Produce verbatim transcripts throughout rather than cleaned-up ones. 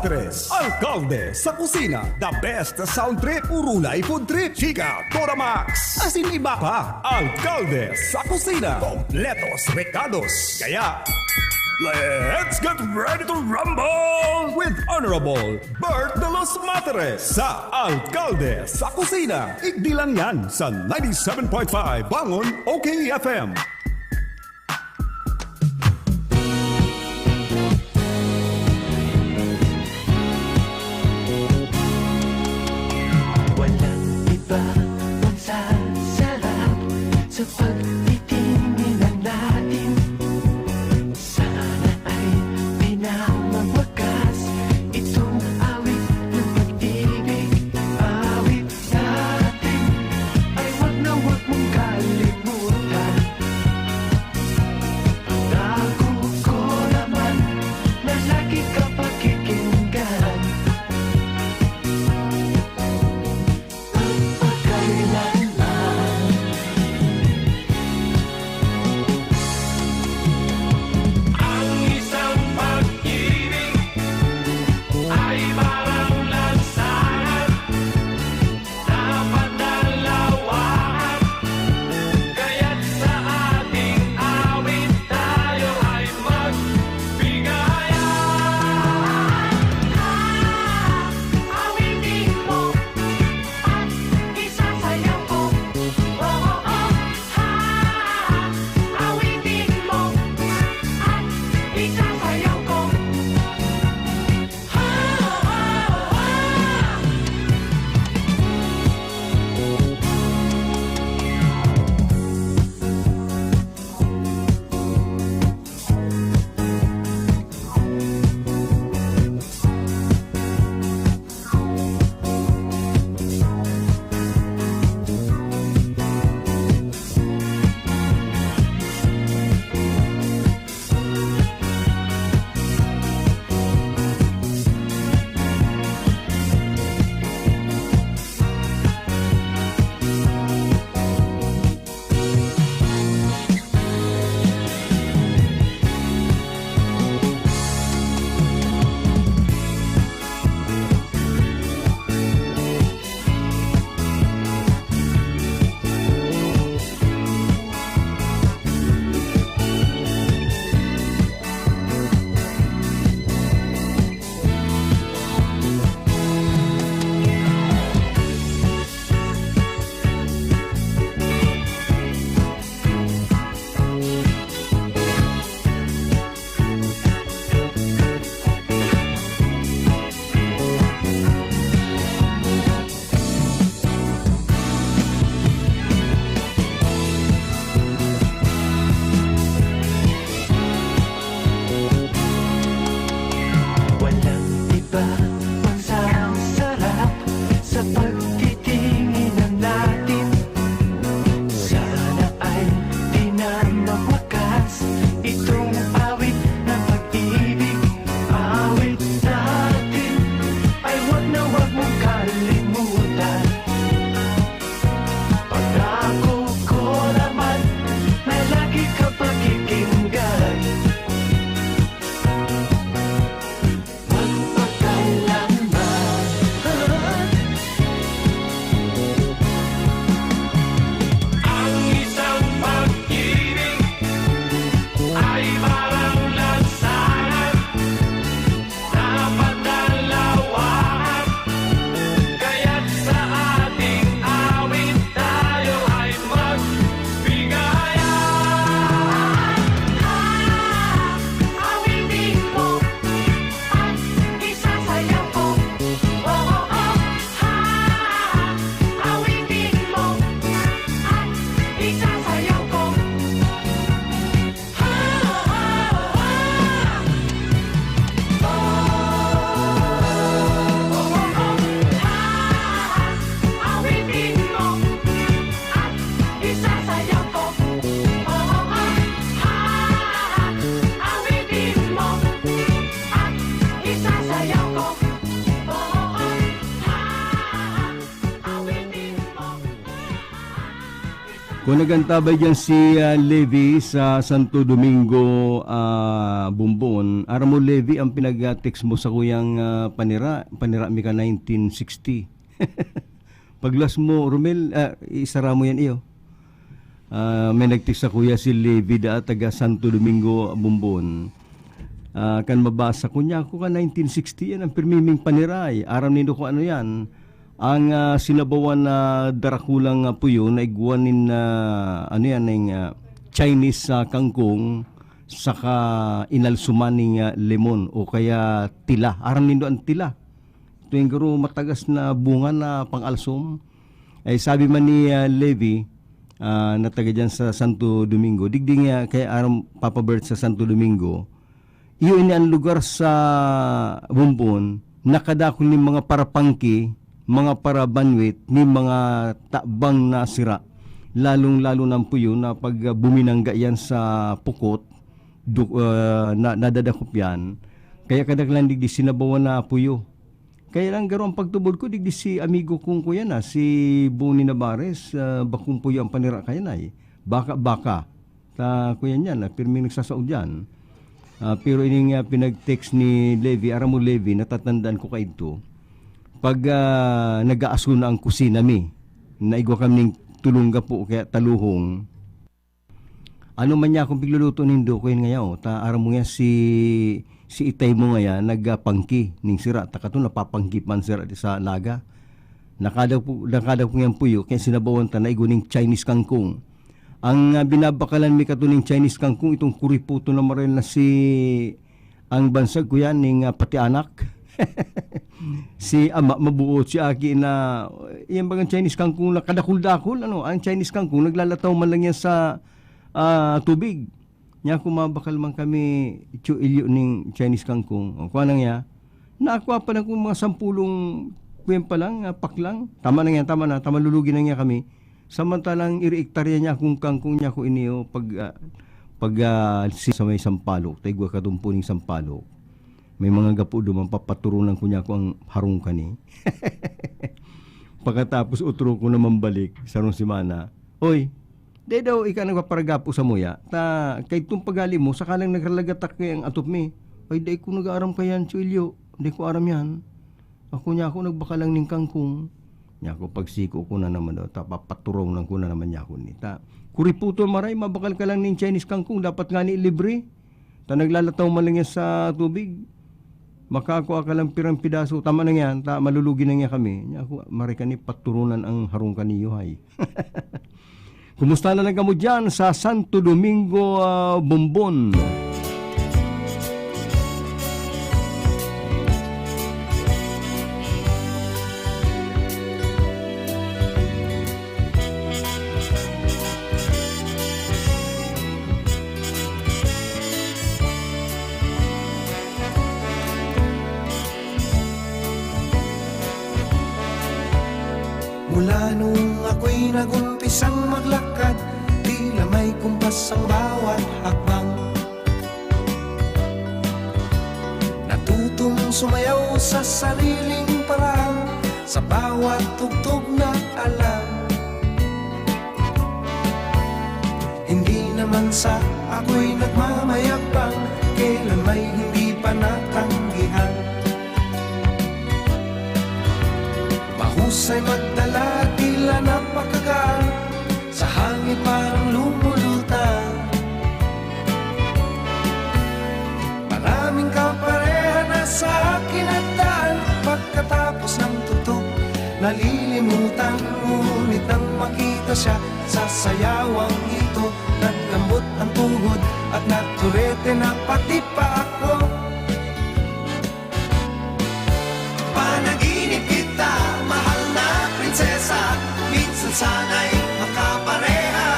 Tres. Alkalde sa Kusina, the best sound trip, Urulay Food Trip, Chika, Dora Max, asin iba pa. Alkalde sa Kusina, kompletos recados. Kaya, let's get ready to rumble with Honorable Bert de los Materes sa Alkalde sa Kusina. Igdi lang yan sa ninety-seven point five Bangon O K F M. Walang iba pang sasarap sa pagtitingin natin. Sana ay pinamawakas itong awit ng pag-ibig. Awit natin ay wag na wag mong kalimutan. Kung nagantabay diyan si, ah, Levi sa Santo Domingo, ah, Bombon, aram mo, Levi, ang pinag-text mo sa kuyang, ah, panira, panira mi ka nineteen sixty. Paglas mo, Romel, ah, isara mo yan iyo. Ah, may nag-text sa kuya si Levi da, taga Santo Domingo, Bombon. Ah, kan mabasa ko niya, ako ka nineteen sixty yan, ang pirmiming paniray. Aram nindo kung ano yan. Ang, ah, sinabawan na darakulang, ah, puyo na igwa nin, ah, ano yan, ning, ah, Chinese, ah, kangkong, saka inalsuman ning, ah, lemon o kaya tila. Aram nindo ang tila? Ito yung garo matagas na bunga na pang-alsom. Ay sabi man ni, ah, Levi, ah, na taga dyan sa Santo Domingo, digdi nga kay aram Papa Bert sa Santo Domingo, iyo ini ang lugar sa Bombon, nakadakul nin mga parapangki, mga parabanwit, ni mga tabang na sira. Lalong-lalo na ang puyo na pag, ah, buminangga yan sa pukot, du-, ah, na, nadadakop yan. Kaya kadaklan digdi sinabawan na puyo. Kaya lang garo ang pagtubod ko, digdi si amigo kong kuya na, si Boni Navarez, ah, bakong puyo ang panira kaya na eh. Baka, baka. Ta, kuya niya na, pirming nagsasaod yan. Ah, pero ining, ah, pinag-text ni Levi, aram mo Levi, natatandaan ko kaidto. Pag, ah, nag-aaso na ang kusina mi, naigwa kaming tulong gapo kaya taluhong. Ano man niya akong pigluluto nindo, kuya ngayaw, ta aram mo nga si, si itay mo ngaya, nagpangki ning sira, ta kato napapangki pa an sira di sa Naga. Nakadaw po, nakadaw ko ngayang puyo, kaya sinabawan ta na igwa ning Chinese kangkong. Ang, ah, binabakalan mi kato ning Chinese kangkong, itong kuriputo na marel na si, ang bansag ko yan, ning, ah, pati anak. Si ama mabuot, si aki na, yan bagang Chinese kangkong na kadakul-dakul, ano, ang Chinese kangkong, naglalataw man lang yan sa, ah, tubig. Nya, kung mabakal man kami, ityo ilyo ning Chinese kangkong, o, kuha na niya, nakuha pa lang kung mga sampulong, kuyan pa lang, ah, paklang. Tama na yan, tama na, tama, lulugi na niya kami. Samantalang iri-ektarya niya akong kangkong niya ko ini, o, pag, ah, pag, ah, si, sa may sampalok, taigwa kadumpuning sampalok. May mga gapo duman, papaturunan ko niya ako ang harong kani. Pagkatapos, utro ko naman balik, sarong semana, "Oy, dai daw ika nagpaparagapo sa muya, ta kay itong pagali mo, saka lang nagralagatak kay ang atop mi." "Ay, dai ko nag-aaram kayan, Chuelyo. Dai ko aram yan." Ako niya ako nagbakal lang ning kangkong. Niya ako pagsiko ko na naman daw, ta papaturonan ko na naman niya ako ni. Ta, kuriputo maray, mabakal ka lang ning Chinese kangkong, dapat nga ni libre. Ta naglalataw man lang yan sa tubig. Makakua ka lang pirang pidaso, tama na yan, ta malulugi na nga kami. Niya ako, maray ka ni paturunan ang harong kaniyo, hay. Kumusta na lang kamo diyan sa Santo Domingo, ah, Bombon? Mula nung ako'y nag-umpisang maglakad, tila may kumpas ang bawat hakbang. Natutong sumayaw sa sariling paraan, sa bawat tugtog na alam. Hindi naman sa ako'y nagmamayabang, kailan may hindi pa natanggihan. Mahusay magdala, tila napakagaan, sa hangin parang lumulutang. Maraming kapareha na sa akin at daan, pagkatapos ng tutok, nalilimutan. Ngunit nang makita siya sa sayawang ito, naglambot ang tuhod at naturete na pati pa ako. Panaginip kita, mahal na prinsesa, minsan sana'y makapareha.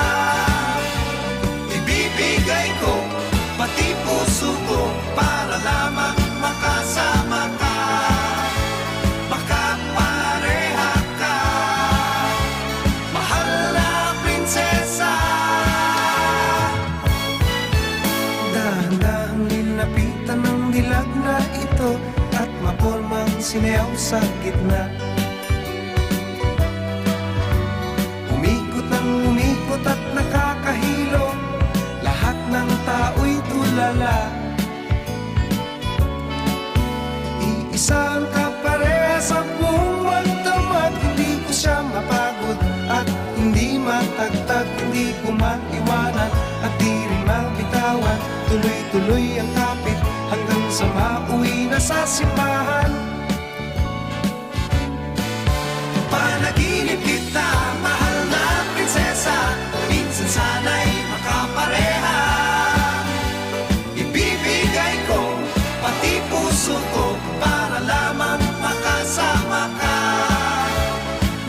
Ibibigay ko pati puso ko para lamang makasama ka, makapareha ka, mahal na prinsesa. Dahan-dahang linapitan ng dilag na ito at mapormang sinayaw sa gitna. Umikot nang umikot at Iisa ang kaparehas, ang buong magdamag. Hindi ko siya mapagod at hindi matagtag. Hindi ko maiwanan at di rin mabitawan. Tuloy-tuloy ang kapit hanggang sa mauwi na sa simbahan. Panaginip kita, mahal na prinsesa. Minsan sana'y makapareha. Ibibigay ko pati puso ko para lamang makasama ka,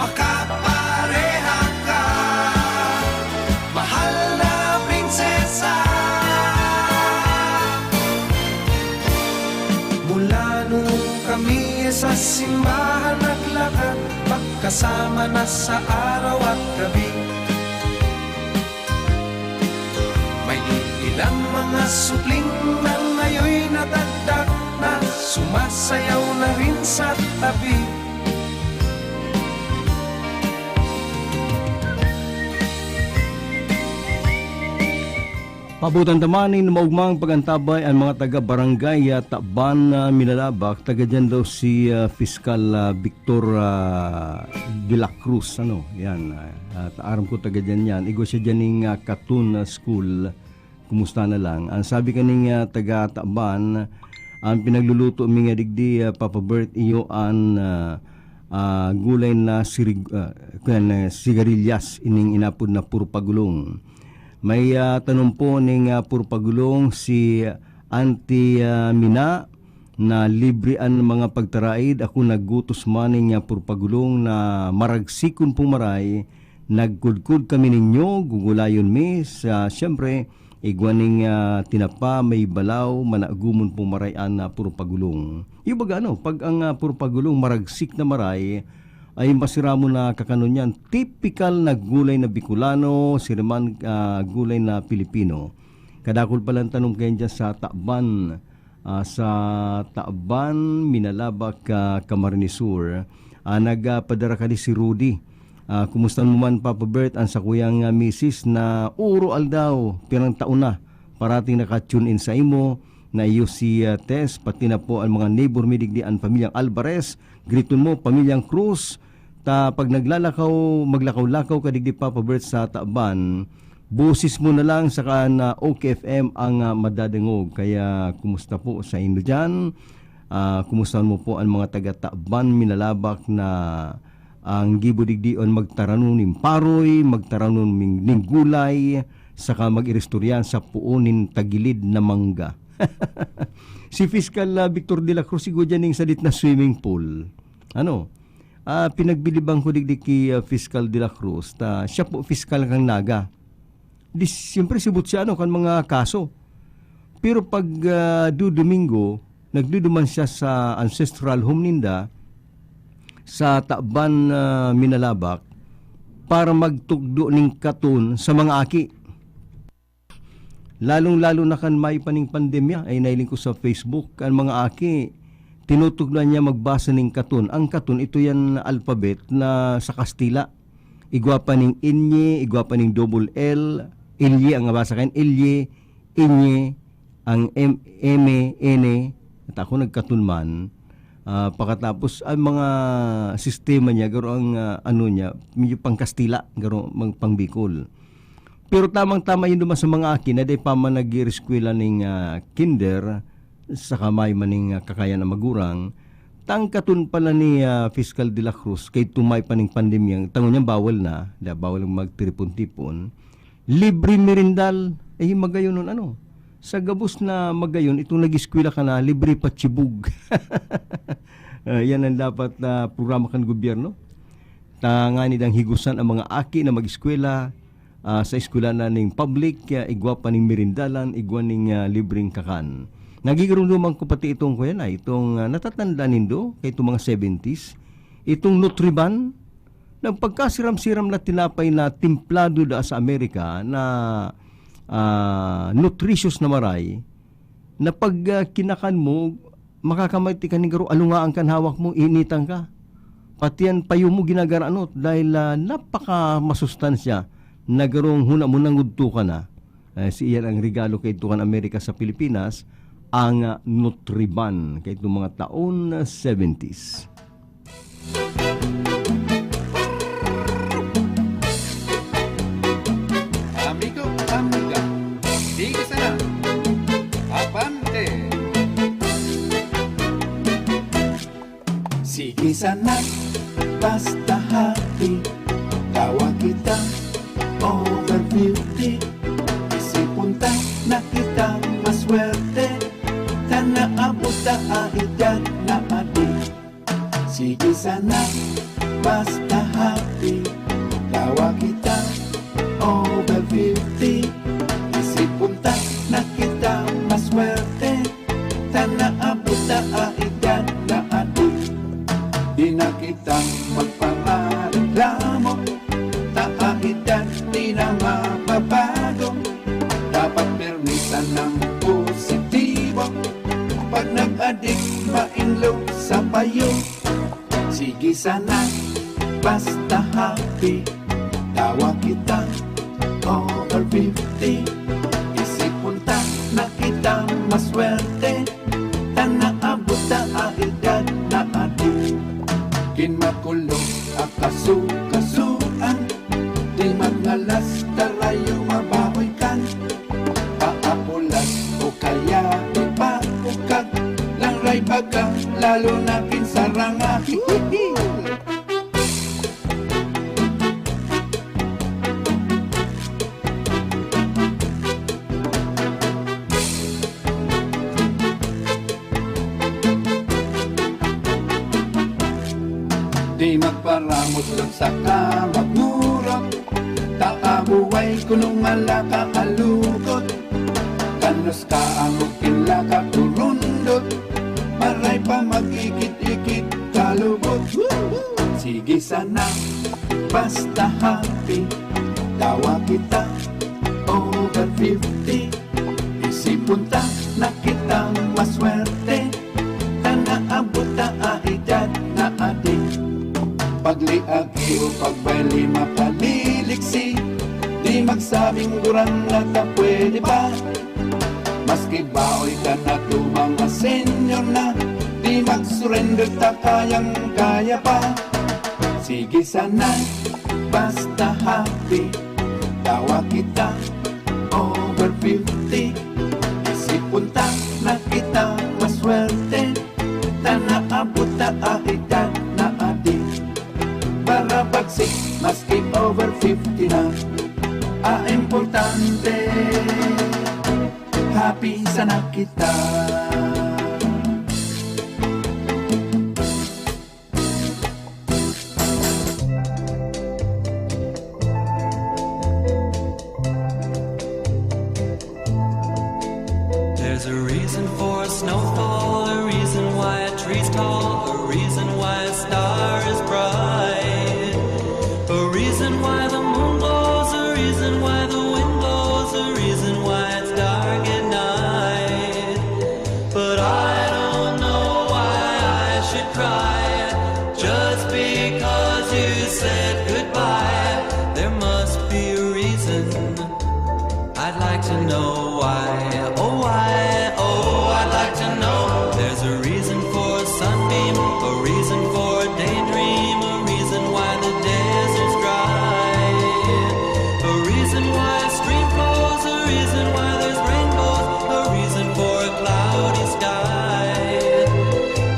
makapareha ka, mahal na prinsesa. Mula noong kami sa simbahan naglakad, magkasama na sa araw at gabi. May ilang mga supling na ngayoy nadagdag na sumasayaw na rin sa tabi. Pabutan ta man nin maugmang pag-antabay an mga taga Barangay, ah, Taban na Minalabak. Taga diyan daw si, ah, Fiskal, ah, Victor, ah, de la Cruz, ano, yan, ah, at aram ko taga diyan yan. Igwa siya diyan ning, ah, Katun, ah, School. Kumusta na lang? Ang sabi kaning, ah, taga Taban, ang pinagluluto mi nga digdi, ah, Papa Bert, iyo an, ah, ah, gulay na sirig-, ah, kuyan, ah, sigarilyas, ining inapod na purpagulong. May, ah, tanom po ning, ah, purpagulong si Auntie, ah, Mina, na libre an mga pagtaraid. Ako naggutos man ning, ah, purpagulong na maragsikon pong maray. Nagkudkod kami ninyo, gugulayon mi sa, siyempre, igwa ning, ah, tinapa, may balaw, managumon pong maray an, ah, purpagulong. Yung baga, ano, pag ang, ah, purpagulong maragsik na maray, ay masiramon na kakanon yan. Tipikal na gulay na Bicolano, siriman, ah, gulay na Pilipino. Kadakul palang tanom kayan dyan sa Taban, ah, sa Taban, Minalabak, ah, Camarines Sur. Ah, nagpadara kani si Rudy. Ah, kumusta mo man, Papa Bert, ang sakuyang, ah, misis na uro aldaw, pirang taon na, parating naka-tune in sa imo, na iyo si, ah, Tess, pati na po ang mga neighbor mi digdi, ang pamilyang Alvarez, griton mo, pamilyang Cruz, ta pag naglalakaw, maglakaw-lakaw ka digdi, Papa Bert, sa Taban, boses mo na lang saka na O K F M ang, ah, madadangog. Kaya kumusta po sa inyo diyan? Ah, kumusta mo po ang mga taga Taban, Minalabak na ang gibo digdion magtaranon nin paroy, magtaranon ning, ning gulay, saka mag-iristoryan sa puon nin tagilid na mangga. Si Fiskal, ah, Victor de la Cruz, igwa diyan ning sadit na swimming pool. Ano? Ah, pinagbilibang ko digdi ki, ah, Fiskal de la Cruz, ta siya po fiskal kan Naga. Di, siyempre, sibot siya, ano, kan mga kaso. Pero pag, ah, Dodomingo, nagduduman siya sa ancestral home ninda, sa Taban, ah, Minalabak, para magtugdo ning katon sa mga aki. Lalong-lalo na kan mayo pa ning pandemya, ay nailing ko sa Facebook, ang mga aki, tinutugdoan niya magbasa ning katon. Ang katon, ito yan alphabet na sa Kastila. Igwa pa ning inye, igwa pa ning double L, ilye ang nabasa kan ilye, inye, ang M, eme, ene, at ako nagkaton man. Ah, pakatapos, ang mga sistema niya, garo ang, ah, ano niya, medyo pang-Kastila, garo mang pang-Bicol. Pero tamang-tama yun naman sa mga aki na di pa man nag-iireskwela ning, ah, kinder, saka may maning, ah, kakayan na magurang, tangkaton pala ni, ah, Fiskal de la Cruz, kay tumay pa ning pandemya, tango niyan bawal na, da, bawal ang magtiripon-tipon. Libre merindal, eh, magayon nun, ano? Sa gabos na magayon, itong nag-eskwela ka na, libre pa chibog. Ah, yan ang dapat na programa kan gobyerno. Tanganing higusan ang mga aki na mag-eskwela, ah, sa eskwela na ning public, ah, igwa pa ning merindalan, igwa ning, ah, libreng kakan. Nagigirumduman ko pati itong, kuya na, itong, ah, natatanda nindo, kay itong mga seventies, itong Nutriban, nagpagkasiram-siram na tinapay na timplado da sa Amerika na, ah, nutritious na maray, na pag, ah, kinakan mo, makakamati ka ning garo alungaan kan hawak mo, initan ka. Pati an payo mo ginagaranot dahil, ah, napaka masustansya na garong huna mo nangudto ka na. Eh, si iyan ang regalo kaidto kan Amerika sa Pilipinas, ang, ah, Nutriban, kaidtong mga taon, ah, seventies. Amigo, amiga, sige sana, abante! Sige sana, basta happy. Tawa kita, over fifty. Isipon ta na kita maswerte. Ta naabot ta a edad na adi. Sige sana, basta happy. Tawa kita, over fifty. Isipon ta na kita maswerte. Ta naabot ta a edad na adi. Di na kita magpamareklamo. Ta a edad di na mababago. Dapat pirmi sanang positibo. Pag nag-adik, mainlo sa payo. Sige sana, basta happy. Tawa kita, over fifty. Isipon ta na kita maswerte. Ta naabot ta a edad na adi. Kin makulog a kasukasuan. Di mangalas, tarayo mabahoy kan. Paapulas o kaya di pa ukag. Langray baga, lalo na kin saranga. Hihihi! Di magparamot saka magmurot. Ta a buhay kunong malaka alukot. Kanos ka ang ukin laka turundot. Maray pa magikit-ikit kalubot. Sige sana, basta happy. Tawa kita, over fifty. Isipon ta na kita maswerte. Ta naabot ta a edad na adi. Pagliagi o pagbayli makaliliksi. Di magsabing gurang na ta pwede pa. Maski baoy ka na, tumang a senyor na, di mag-surrender ta, kayang-kaya pa. Sige sana, basta happy. Tawa kita, over fifty. Isipon ta na kita maswerte. Ta naabot ta a edad na adi. Barabagsik, maski over fifty na. A importante, happy sana kita. There's a reason for a snowfall, a reason why a tree's tall, a reason why a star is bright, a reason why the moon glows, a reason why the wind blows, a reason why it's dark at night. But I don't know why I should cry just because you said goodbye. There must be a reason. I'd like to know why, oh why, oh I'd like to know. There's a reason for a sunbeam, a reason for a daydream, a reason why the desert's dry, a reason why a stream flows, a reason why there's rainbows, a reason for a cloudy sky.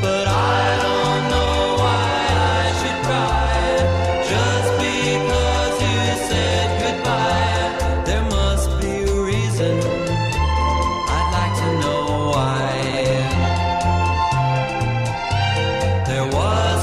But I don't know why I should cry just because you said goodbye. There must be a reason. I'd like to know why. There was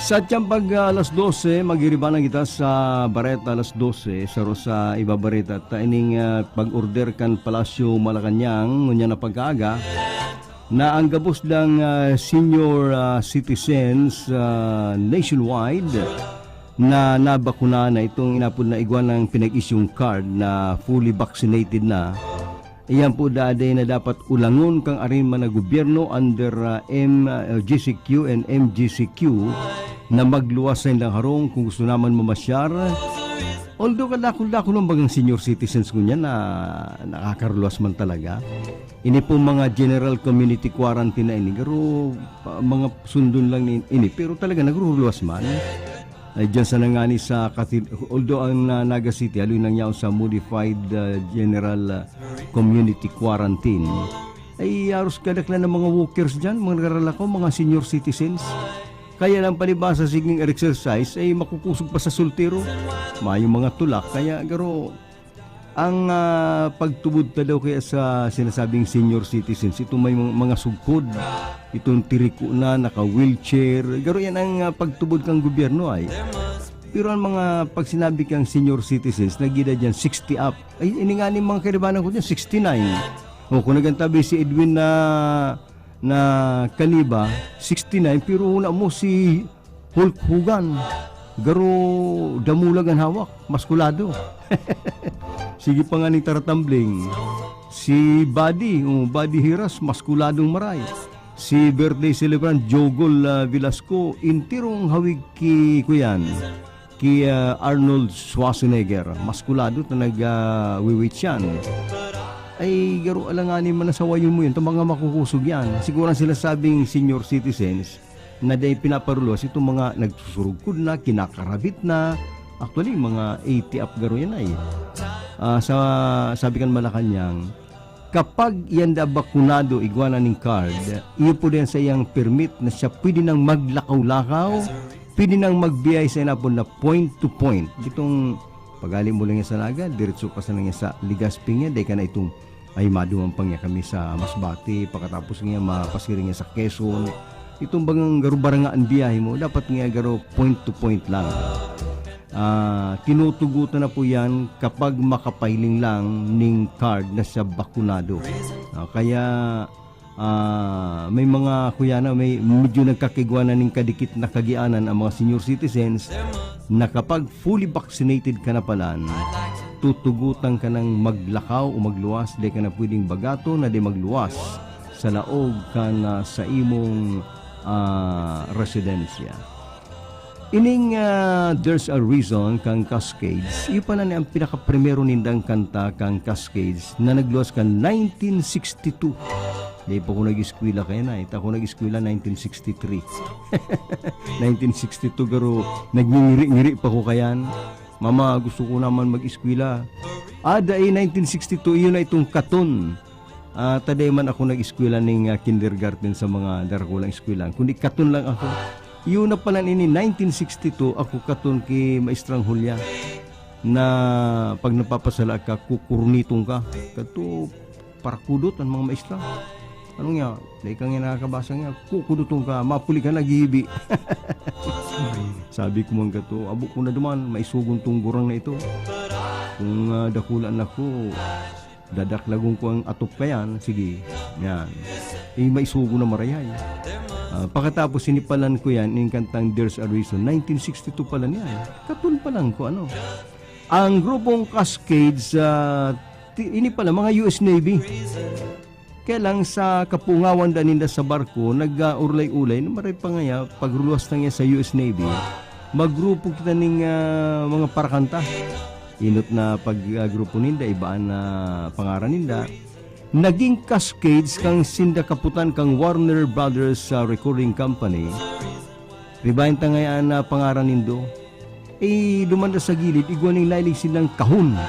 Sa tiyang pag, ah, alas dose, magiriba na kita sa bareta alas dose, saro sa ibabareta ta ining, ah, pag-order kan Palasyo Malacañang, ngunyan na pagkaaga, na ang gabos dang, ah, senior, ah, citizens, ah, nationwide na nabakuna na itong inapod na igwa ng pinag-isyong card na fully vaccinated na. Iyan po dade na dapat ulangon kang arin man na gobyerno under, ah, M, ah, G C Q and M G C Q na magluwas sa indang harong kung gusto naman mamasyar. Although kadakul-dakul ang bagang senior citizens ngunyan na nakakaruluwas man talaga. Ini po mga general community quarantine na ini, pero, ah, mga sundon lang ni-, ini, pero talaga nagruruluwas man. Ay, diyan sa nangani sa Cathedral, although ang, ah, Naga City, haloy nang yaon sa modified, ah, general, ah, community quarantine. Ay, aros kadaklan ng mga walkers diyan, mga nagaralakaw, mga senior citizens. Kaya lang palibasa siging exercise, ay makukusog pa sa soltero. Mayong mga tulak, kaya garo, ang, ah, pagtubod ta daw kaya sa sinasabing senior citizens, itong may mga, mga sugkod, itong tiriko na, naka-wheelchair, garo yan ang, ah, pagtubod kang gobyerno ay. Pero ang mga, pag sinabi kang senior citizens, nagida dyan sixty up. Ay, ini nga ni mga kaibanan ko dyan, sixty-nine. O, kung nagantabi si Edwin na, na Kaliba, sixty-nine, pero una mo si Hulk Hogan, garo damulag an hawak, maskulado. Sige pa nga ni Taratambling. Si Buddy, oh, Buddy Hiras, maskuladong maray. Si birthday celebrant Jogol, ah, Velasco, intirong hawig ki kuyan, ki, ah, Arnold Schwarzenegger. Maskulado ta nag, ah, wiwit siyan. Ay, garo alanganin man na sa wayon mo yun, itong mga makukusog yan. Siguro ang sinasabing senior citizens, na dai pinaparuluwas itong mga nagsusurugkod na, kinakarabit na. Actually, mga eighty up garo yan ay. Ah, sa, sabi kan Malacañang, kapag yan da bakunado, igwa na ning card, iyo po din sa iyang permit na siya pwede nang maglakaw-lakaw, pwede nang magbiyay sa inapon na point to point. Itong pag-ali mo lang yan sa Naga, diretso ka sa lang yan sa Legazpi niya, dai ka na itong ay, maduman pa niya kami sa Masbate, pakatapos niya mapasiring niya sa Quezon. Itong bagang garo baranga ang biyahe mo, dapat nga garo point to point lang. Ah, tinutugutan na po yan kapag makapahiling lang ning card na siya bakunado. Ah, kaya, ah, may mga kuya na, may medyo nagkakigwa na ning kadikit na kagianan ang mga senior citizens na kapag fully vaccinated ka na palan, tutugutan ka nang maglakaw o magluwas, di ka na pwedeng bagaton na di magluwas sa laog kan, ah, sa imong, ah, residensya. Ining, ah, There's a Reason kan Cascades, iyo pala ni ang pinakaprimero nindang kanta kan Cascades na nagluwas kan nineteen sixty-two. Di pa ko nag-eskwela kaya na, ita ko nag-eskwela nineteen sixty-three. Nineteen sixty-two, garo, nagngingiri-ngiri pa ko kayan. "Mama, gusto ko naman mag-eskwela." Ah, dai nineteen sixty-two, iyon na itong katon. Ah, taday man ako nag-eskwela ning, ah, kindergarten sa mga darakulang eskwelahan, kundi katon lang ako. Iyon na pala ini nineteen sixty-two, ako katon ki Maestrang Julia, na pag napapasala ka, kukurniton ka. Kato, parakudot an mga maestra. Ano nga, dai ka nga nakakabasa nga, kukuduton ka, mapuli ka, naghihibi. Sabi ko man kato, "Abo ko na duman, maisogon tong gurang na ito. Kung, ah, dakula na ko, dadaklagon ko ang atop kayan, sige." Yan. Eh, maisogon na marayay. Ah, pakatapos, sinipalan ko yan, yung kantang There's a Reason. Nineteen sixty-two pala niya. Katon pa lang ko, ano. Ang grupong Cascades, ah, ti-, ini pala, mga U S Navy. Kaya lang sa kapungawan da ninda sa barko, nag-aurlay-ulay na maray pa ngaya, pagruluwas na niya sa U S Navy, maggrupo kita ning, ah, mga parakanta. Inot na pag, ah, grupo ninda, ibaan na pangaran ninda. Naging Cascades kang sinda kaputan kang Warner Brothers sa recording company. Ribayan ta ngayaan na pangaran nindo. Eh, dumanda sa gilid, igwa ning nailig silang kahon.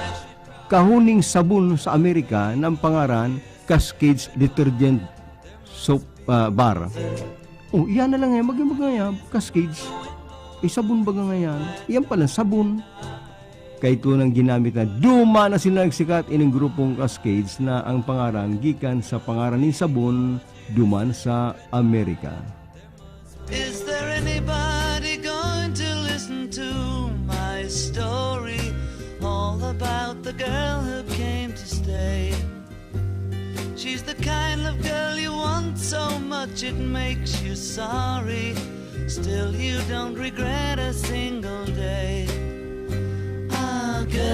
Kahon ning sabon sa Amerika na ang pangaran, Cascades Detergent Soap, ah, Bar. Oh, iyan na lang yan. Mag-, mag-, yan, Cascades. Eh, sabon ba nga yan? Iyan pala, sabon. Kaya ito nang ginamit na duma na sila nagsikat ining grupong Cascades na ang pangaran gikan sa pangaran ning sabon duman sa Amerika. Is there anybody She's the kind of girl you want so much it makes you sorry. Still, you don't regret a single day. Ah, girl.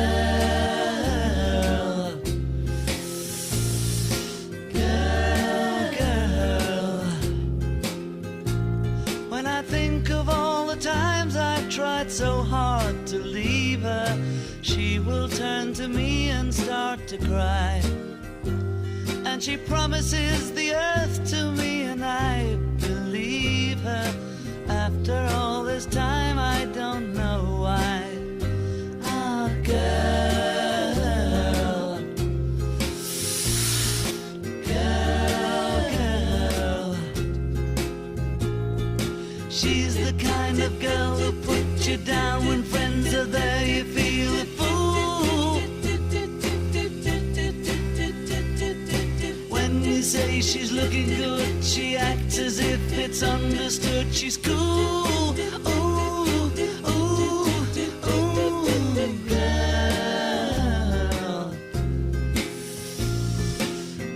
Girl, girl. When I think of all the times I've tried so hard to leave her, she will turn to me and start to cry. And she promises the earth to me, and I believe her. After all this time, I don't know why. Ah, girl, girl, girl. She's the kind of girl who puts you down when friends are there. You feel a fool. When you say she's looking good, she acts as if it's understood she's cool. Ooh, ooh, ooh, girl.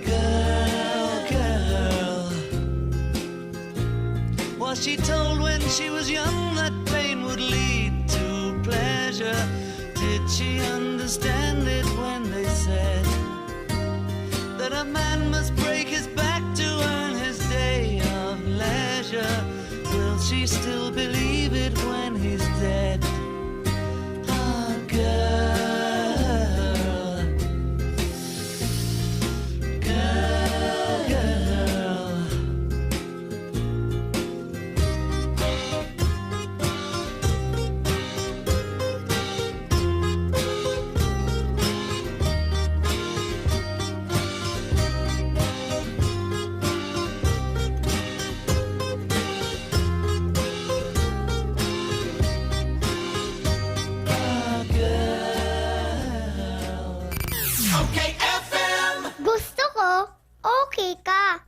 Girl, girl. Was she told when she was young that pain would lead to pleasure? Did she understand it when they said that a man must break his back to earn his day of leisure? Will she still believe it when he's dead? Ah, girl. Girl, girl. Okay, F M. Gusto ko, okay ka.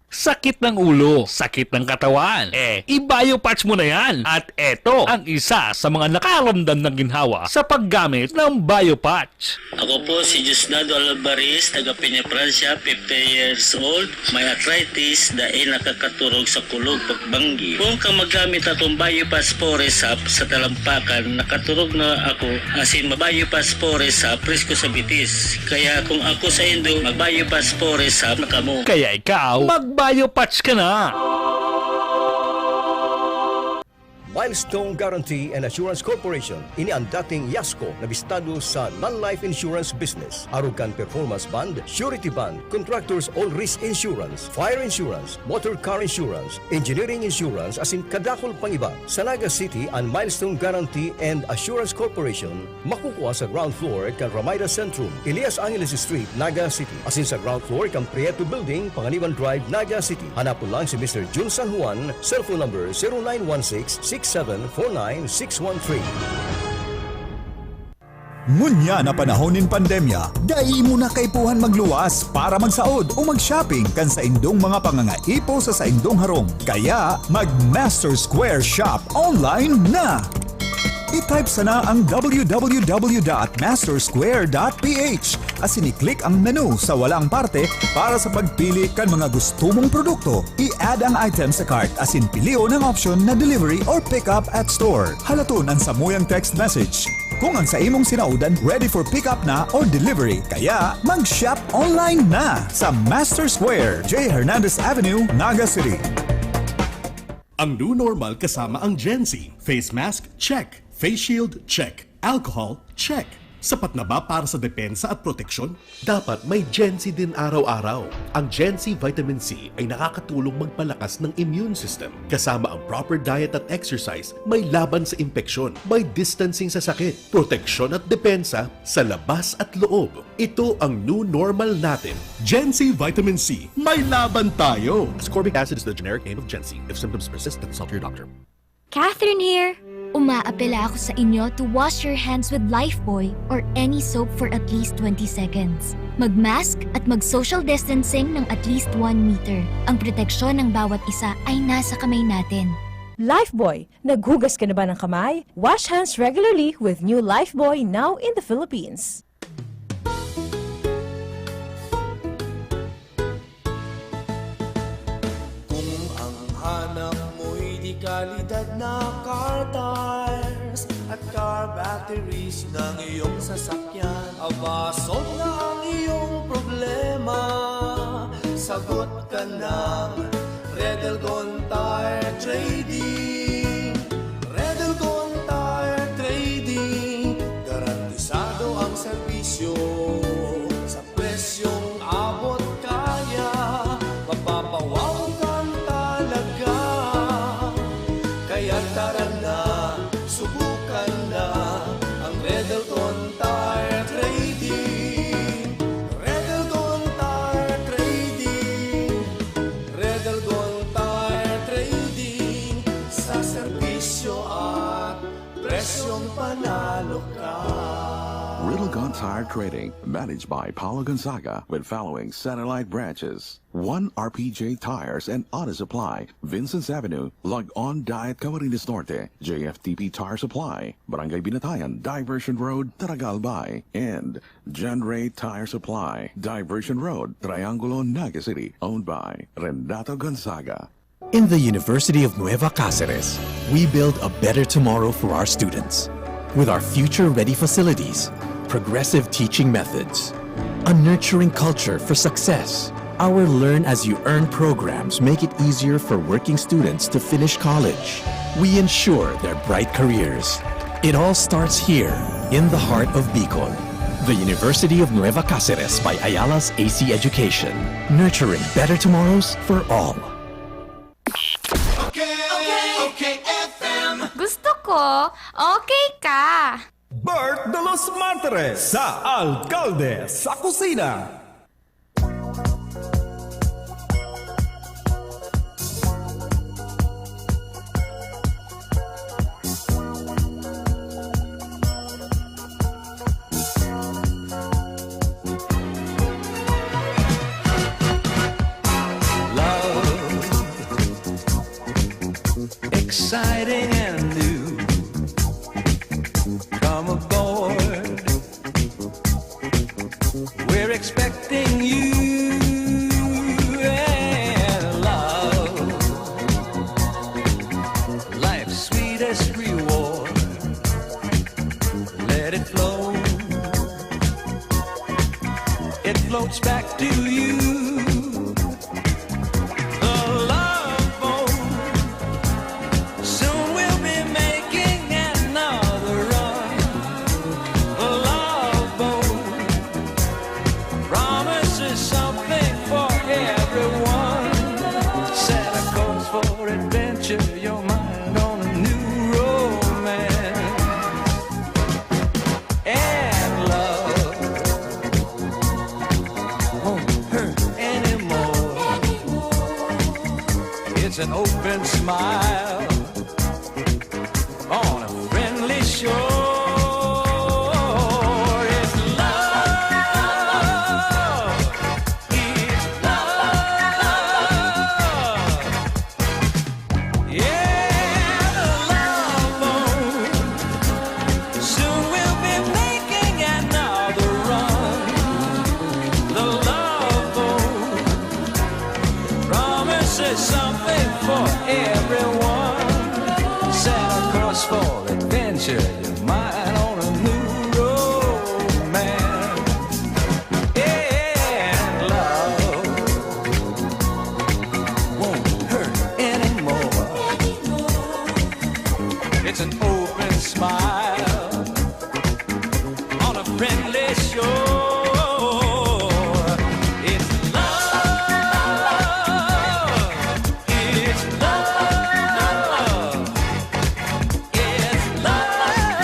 Sakit ng ulo, sakit ng katawan. Eh, i-Biopatch mo na yan. At eto ang isa sa mga nakaramdam ng ginhawa sa paggamit ng Biopatch. Ako po si Diosdado Alvarez, taga Peña, Francia, fifty years old, may arthritis, dai nakakaturog sa kulog pagbanggi. Kung ka magamit akong Biopatch Forest Sap sa talampakan, nakaturog na ako, asin ma-Biopatch Forest Sap, presko sa bitis. Kaya kung ako sa indo, mag-Biopatch Forest Sap na kamo. Kaya ikaw, mag-Biopatch ka na! Milestone Guarantee and Assurance Corporation, ini ang dating Yasco na bistado sa non-life insurance business. Arog kan performance bond, surety bond, contractors all risk insurance, fire insurance, motor car insurance, engineering insurance, asin kadakul pang iba. Sa Naga City, an Milestone Guarantee and Assurance Corporation, makukua sa ground floor kan Ramida Centrum, Elias Angeles Street, Naga City, asin sa ground floor kan Prieto Building, Panganiban Drive, Naga City. Hanapon lang si Mister Jun San Juan, cellphone number zero nine one six, six seven four nine six one three. Ngunyan na panahon nin pandemya, dai mo na kaipuhan magluwas para magsaod o mag-shopping kan saindong mga pangangaipo sa saindong harong. Kaya, mag-Master Square Shop online na! I-type sana ang www.mastersquare.ph asin i-click ang menu sa walang parte para sa pagpili kan mga gusto mong produkto. I-add ang item sa cart asin pilion ang option na delivery or pick up at store. Halaton an samuyang text message kung ang sa imong sinaodan ready for pick up na or delivery. Kaya, mag-shop online na sa Master Square, J Hernandez Avenue, Naga City. Ang new normal kasama ang Gen Z. Face mask, check. Face shield, check. Alcohol, check. Sapat na ba para sa depensa at proteksyon? Dapat may Gen Z din araw-araw. Ang Gen Z Vitamin C ay nakakatulong magpalakas ng immune system. Kasama ang proper diet at exercise, may laban sa impeksyon, may distancing sa sakit, proteksyon at depensa sa labas at loob. Ito ang new normal natin. Gen Z Vitamin C, may laban tayo! Ascorbic acid is the generic name of Gen Z. If symptoms persist, then consult your doctor. Catherine here! Umaapela ako sa inyo to wash your hands with Lifebuoy or any soap for at least twenty seconds. Mag-mask at mag-social distancing ng at least one meter. Ang proteksyon ng bawat isa ay nasa kamay natin. Lifebuoy, naghugas ka na ba ng kamay? Wash hands regularly with new Lifebuoy, now in the Philippines. Hanap mo'y de kalidad na car tires at car batteries ng iyong sasakyan. Abason na ang iyong problema. Sagot ka ng Red Elgon Tire Trading. Red Elgon Tire Trading. Garantisado ang serbisyo sa presyong abot kaya. Mapapawaw ka talaga. Kaya tara na, subukan na ang Red Elgon Tire Trading. Red Elgon Tire Trading. Red Elgon Tire Trading. Sa serbisyo at presyong panalo ka. Red Elgon Tire Trading, managed by Paulo Gonzaga, with following satellite branches: One R P J Tires and Auto Supply, Vincent's Avenue, Log-On Diet, Camarines Norte; J F T P Tire Supply, Barangay Binatayan, Diversion Road, Taragal, Albay; and John Ray Tire Supply, Diversion Road, Triangulo, Naga City, owned by Renato Gonzaga. In the University of Nueva Cáceres, we build a better tomorrow for our students. With our future-ready facilities, progressive teaching methods, a nurturing culture for success, our Learn As You Earn programs make it easier for working students to finish college. We ensure their bright careers. It all starts here, in the heart of Bicol. The University of Nueva Cáceres by Ayala's A C Education, nurturing better tomorrows for all. Okay, okay, F M. Gusto ko, okay ka. Bert de los Martires sa Alkalde sa Kusina. Love, exciting and new. Come aboard. We're expecting you and love. Life's sweetest reward. Let it flow. It floats back to you. The love boat soon will be making another run. The love boat promises something for everyone. Set a course for adventure, your mind on a new romance. And love won't hurt anymore. It's an open smile on a friendly shore. It's love. It's love. Yeah, the love boat soon will be making another run. The love boat promises something for everyone. Set a course for adventure, your mind on a new romance. And love won't hurt anymore. It's an open smile on a friendly shore. It's love. It's love. It's love.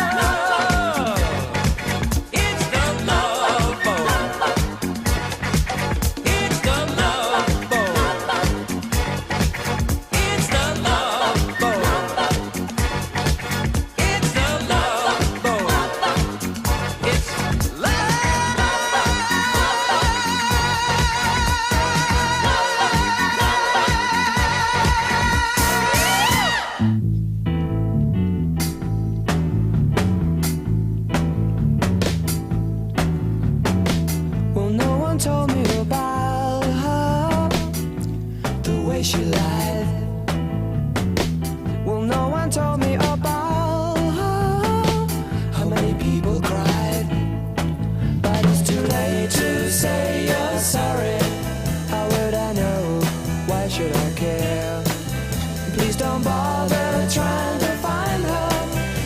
Don't bother trying to find her,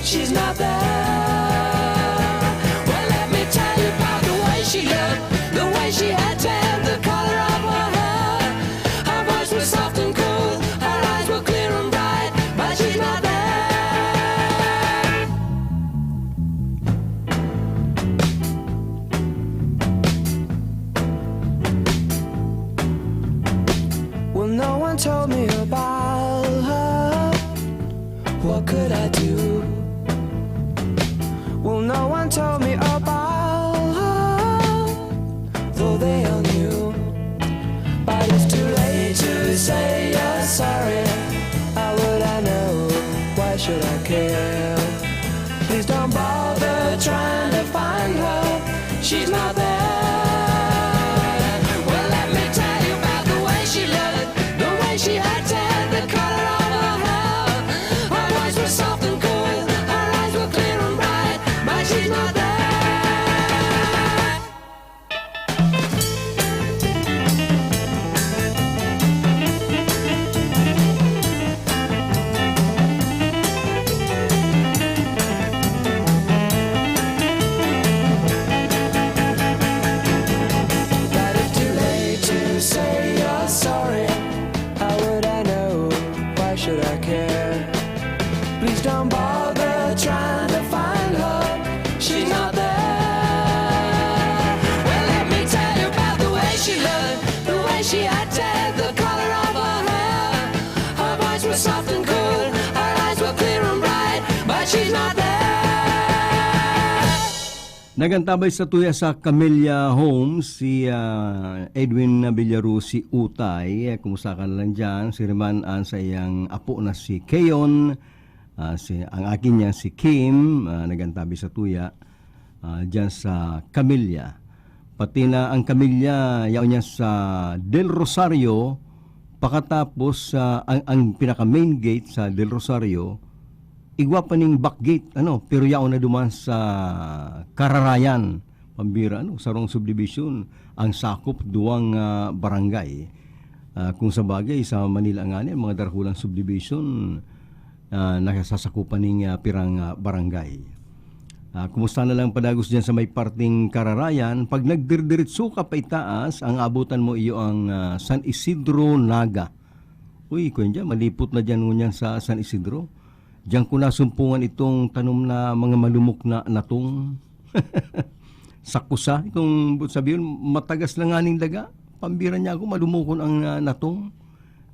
she's not there. Well, let me tell you about the way she looked, the way she had tan, the color of her hair. Her voice was soft and cool, her eyes were clear and bright, but she's not there. Well, no one told me about her. What could I do? Well, no one told me about her, though they all knew. But it's too late to say you're sorry. How would I know? Why should I care? Please don't bother trying to find her. She's not there. Well, let me tell you about the way she looked, the way she acted, the color of her hair. Her voice was soft and cool, her eyes were clear and bright, but she's not there. But it's too late to say you're sorry. How would I know? Why should I care? Please don't bother trying to find her. She's not there. Well, let me tell you about the way she looked, the way she acted, the color of her hair. Her voice was soft and cool, her eyes were clear and bright, but she's not there. Nagantabay sa tuya sa Camellia Homes si, ah, Edwin Villarusi Utay. Kumusta ka na lang diyan? Si Riman an saiyang apo na si Keon, ah, si, ang akin niya si Kim, ah, nagantabay sa tuya, ah, diyan sa Camellia. Pati na ang Camellia, yaon niya sa Del Rosario, pakatapos sa, ang, ang pinaka main gate sa Del Rosario, igwa pa ning back gate, ano, pero yaon na duman sa Kararayan, pambira, ano, sarong subdivision, ang sakop duwang, ah, barangay. Ah, kung sa bagay, sa Manila ngani, mga darakulang subdivision, ah, nasasakupan ning, ah, pirang, ah, barangay. Ah, kumusta na lang padagos diyan sa may parting Kararayan? Pag nagdirdiritso ka pa itaas, ang abutan mo iyo ang, ah, San Isidro Naga. Uy, kuyan diyan, malipot na diyan ngunyan sa San Isidro. Diyan ko nasumpungan itong tanom na mga malumok na natong. Sakusa, itong, sabihin, matagas lang nganing daga. Pambira niya ako, malumokon ang, ah, natong,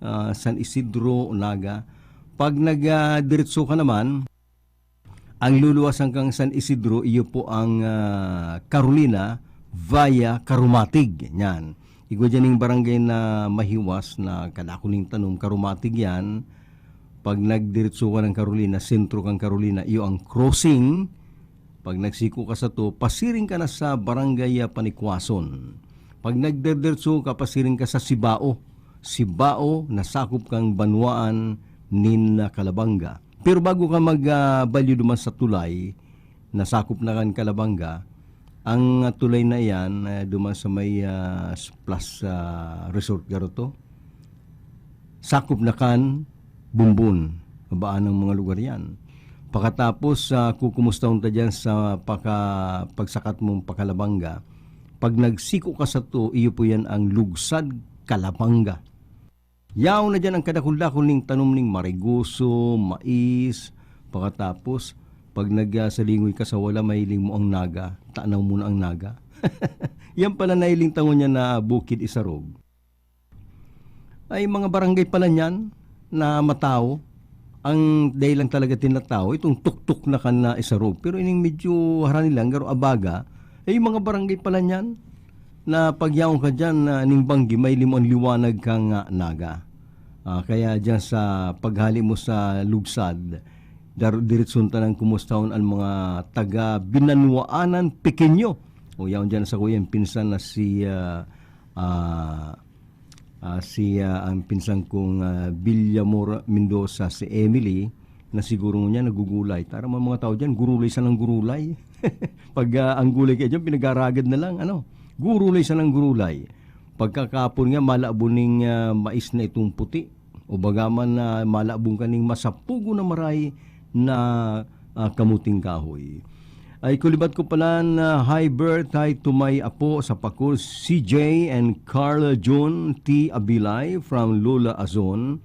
ah, San Isidro, Naga. Pag nag, ah, diretso ka naman, ang luluwasan kang San Isidro, iyo po ang, ah, Carolina via Caromatig. Yan. Igwa dyan yung barangay na mahiwas na kadako ning tanom, Caromatig yan. Pag nagdiretso ka ng Carolina, sentro kang Carolina, iyo ang crossing. Pag nagsiko ka sa to, pasiring ka na sa Barangay, ah, Panikwason. Pag nagdiretso ka, pasiring ka sa Sibao. Sibao, nasakop kang banwaan nin, ah, Calabanga. Pero bago ka mag, ah, balyo duman sa tulay, nasakop na kan Calabanga, ang, ah, tulay na iyan, ah, duman sa may, ah, Splash, ah, Resort, garo to. Sakop na kan Bumbon, babaan ng mga lugar yan. Pakatapos, ah, kukumustahon ta dyan sa paka-, pagsakat mong pa Calabanga. Pag nagsiko ka sa to, iyo po yan ang Lugsad, Calabanga. Yaon na diyan ang kadakul-dakul ning tanom ning marigoso, mais, pakatapos, pag nag, ah, salingoy ka sa wala, mahiling mo ang naga, tanaw mo na ang naga. Yan pala nahiling tangon niya na Bukid Isarog. Ay, mga barangay pala niyan na matawo. Ang dai lang talaga tinatawo, itong tuktok na kan na Isarog. Pero ining medyo harani lang, garo abaga, ay, mga barangay pala niyan. Na pagyaon ka diyan, na ning banggi, mahiling mo ang liwanag kang, ah, naga. Ah, kaya diyan sa paghali mo sa Lugsad, dar-, diretson ta nang kumustahon ang mga taga Binanwaanan Pequeño. O, yaon diyan sa kuya, yung pinsan na si, ah, ah, ah, si, ah, ang pinsan kong, ah, Villamor Mendoza, si Emily, na siguro ngunyan nagugulay. Tara, mga, mga tao diyan, gurulay sanang gurulay. Pag, ah, ang gulay kayo diyan, pinag-aaragad na lang, ano? Gurulay sanang gurulay. Pagkakapon nga, malabo ning, ah, mais na itong puti. O baga man na malabong kaning masapugo na maray na, ah, kamuting kahoy. Ay, kulibat ko pala na hi Bert, hi to my apo sa Pacol, C J and Carl Jun T Abilay from Lola Azon.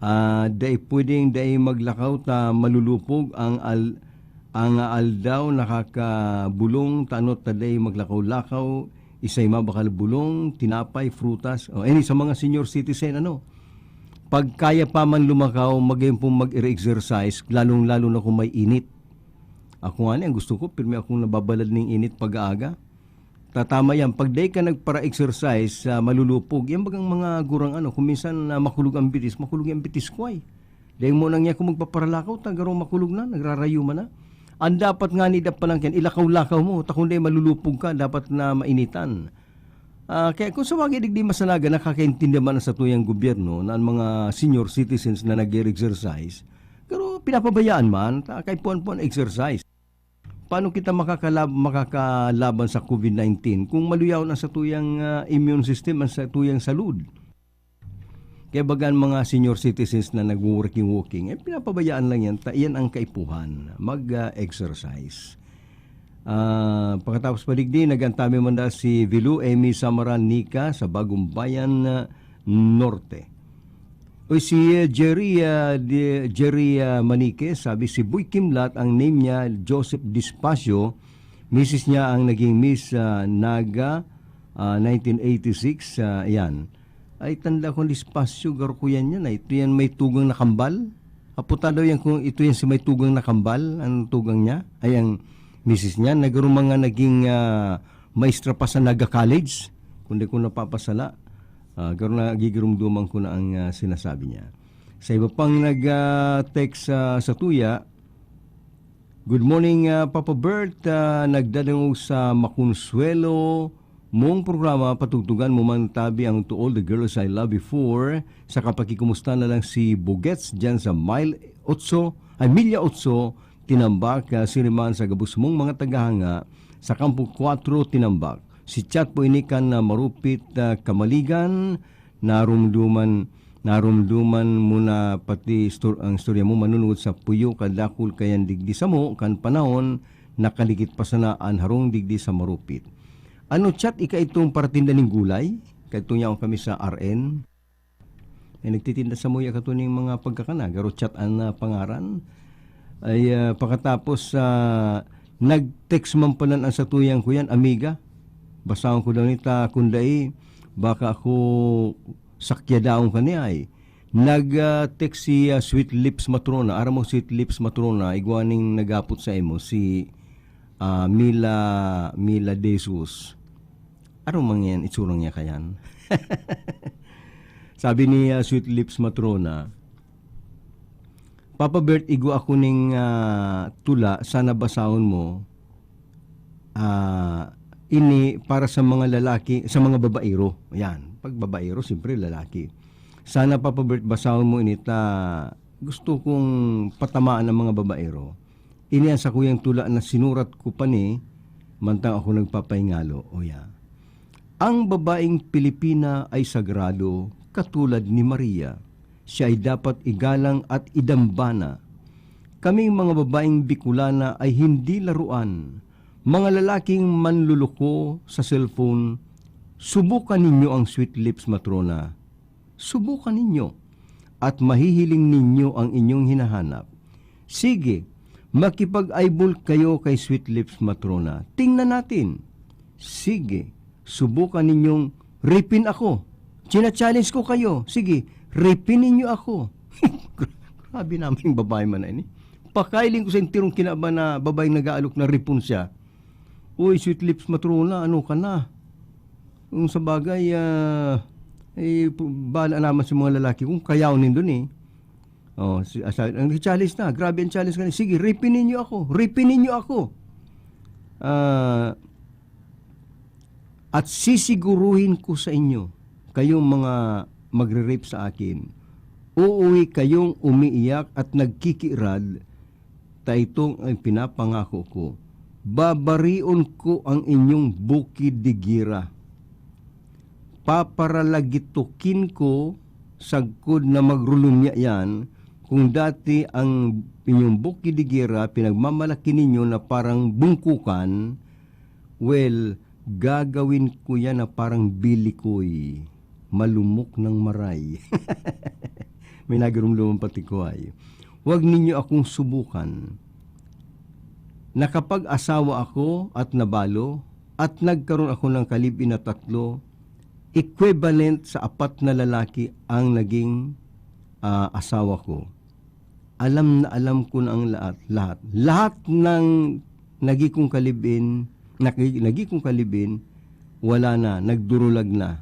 Ah, dai pwedeng dai maglakaw ta malulupog ang al-, ang aldaw nakakabulong ta ano ta dai maglakaw-lakaw, isay mabakal bulong, tinapay, frutas. O, any sa mga senior citizen, ano, pag kaya pa man lumakaw, magayon pong mag-exercise, lalong-lalo na kung may init. Ako nga ni, ang gusto ko, pirmi akong nababalad ning init pag-aaga. Tatama yan. Pag dai ka nagpara-exercise, ah, malulupog. Yan bagang mga gurang ano, kung minsan, ah, makulog ang bitis, makulog ang bitis ko ay. Dai mo nang yan kung magpaparalakaw, ta garo makulog na, nagrarayo man na. Ang dapat nga ni dapat lang yan, ilakaw-lakaw mo, ta kung dai malulupog ka, dapat na mainitan. Ah, kaya kung sa bagay digdi masanagan, nakakaintindi man ang satuyang gobyerno na ang mga senior citizens na nag-exercise, pero pinapabayaan man, ta kay puan-puan exercise. Paano kita makakalab-, makakalaban sa covid nineteen kung maluyawon ang satuyang, ah, immune system, ang satuyang salud? Kaya baga ang mga senior citizens na nagwo-working-working, eh, pinapabayaan lang yan. Ta-, yan ang kaipuhan. Mag, ah, exercise. Ah, pagkatapos pa digdi, nag-antami man da si Vilu Emi Samaran Nika sa Bagong Bayan, ah, Norte. Uy, si, ah, Jerry, ah, di, Jerry, ah, Manique, sabi si Boy Kimlat, ang name niya, Joseph Dispacio, misis niya ang naging Miss, ah, Naga, ah, nineteen eighty-six, ah, yan. Ay, tanda ko ang Dispacio, garo ko yan yan. Ay, ito yan may tugang na kambal. Apo ta daw yan kung ito yan si may tugang na kambal, ang tugang niya. Ay, ang misis niya, nagkaroon mga naging, ah, maestra pa sa Naga College, kung di ko napapasala. Ah, garo na gigirumduman ko na ang, ah, sinasabi niya. Sa iba pang nag, ah, text, ah, sa tuya, "Good morning, ah, Papa Bert. Ah, nagdadangog sa makonsuelo mong programa, patugtugan mo man tabi ang To All the Girls I Love Before, sa kapakikumusta na lang si Bugets dyan sa Mile Otso, ay, Milya Otso, Tinambak, ah, siriman sa gabos mong mga tagahanga sa Kampo Kwatro, Tinambak. Si Chat po ini kan, ah, Marupit, ah, Kamaligan, narumduman, narumduman mo na pati istor-, ang istorya mo manunungod sa puyo kadakul kayan digdi samo kan panahon nakaligit pa sana an harong digdi sa Marupit. Ano, Chat, ika itong paratinda ning gulay? Kay tunyaon kami sa R N. Ay, nagtitinda sa muya katuning mga pagkakana, garo Chat an, ah, pangaran. Ay, ah, pakatapos, ah, nag-text man pala ang satuyang kuyan, amiga. Basahon ko daw ni ta, kung dai, baka ako sakyadaon ka niya ay. Nag, ah, text si, ah, Sweet Lips Matrona. Aram mo, Sweet Lips Matrona, igwa ning naghapot sa imo, si, ah, Mila, Mila De Jesus. Ano man yan, itsurang niya kayan? Sabi ni, ah, Sweet Lips Matrona, "Papa Bert, igwa ako ning, ah, tula, sana basahon mo. Ah, ini para sa mga lalaki, sa mga babaero." Yan. Pag babaero, siyempre lalaki. "Sana, Papa Bert, basahon mo ini ta gusto kong patamaan ang mga babaero." Ini ang sakuyang tula na sinurat ko pa ni mantang ako nagpapahingalo. O ya. Ang babaeng Pilipina ay sagrado katulad ni Maria. Siya ay dapat igalang at idambana. Kaming mga babaeng Bicolana ay hindi laruan. Mga lalaking manluloko sa cellphone, subukan ninyo ang Sweet Lips Matrona. Subukan ninyo at mahihiling ninyo ang inyong hinahanap. Sige, makipag-eyeball kayo kay Sweet Lips Matrona. Tingnan natin. Sige, subukan ninyong ripin ako. China-challenge ko kayo. Sige, ripin ninyo ako. Grabe naman yung babae man na ini. Pakailing ko sa intirong kinaban na babaeng nag-aalok na ripon siya. Uy, Sweet Lips Matrona, ano ka na? Kung sa bagay, ah, eh, pu-, bahala naman sa mga lalaki kung kayaw nindun eh. Oh, si, ah, sa, ang challenge na, grabe ang challenge kanina. Sige, ripin ninyo ako, ripin ninyo ako. Ah, at sisiguruhin ko sa inyo, kayong mga magre-rape sa akin, uuwi kayong umiiyak at nagkikirad, ta itong ang pinapangako ko, babarion ko ang inyong bukid digira. Paparalagitukin ko sagkod na magrulunya yan, kung dati ang inyong buki de gera pinagmamalaki ninyo na parang bungkukan, well, gagawin ko yan na parang bilikoy, malumok ng maray. May nagirumlumang patikoy. Huwag ninyo akong subukan. Nakapag-asawa ako at nabalo, at nagkaroon ako ng kalibin na tatlo, equivalent sa apat na lalaki ang naging, ah, asawa ko. Alam na alam ko na ang lahat, lahat. Lahat ng nagi kong kalibin, naki-, nagi kong kalibin, wala na, nagdurulag na.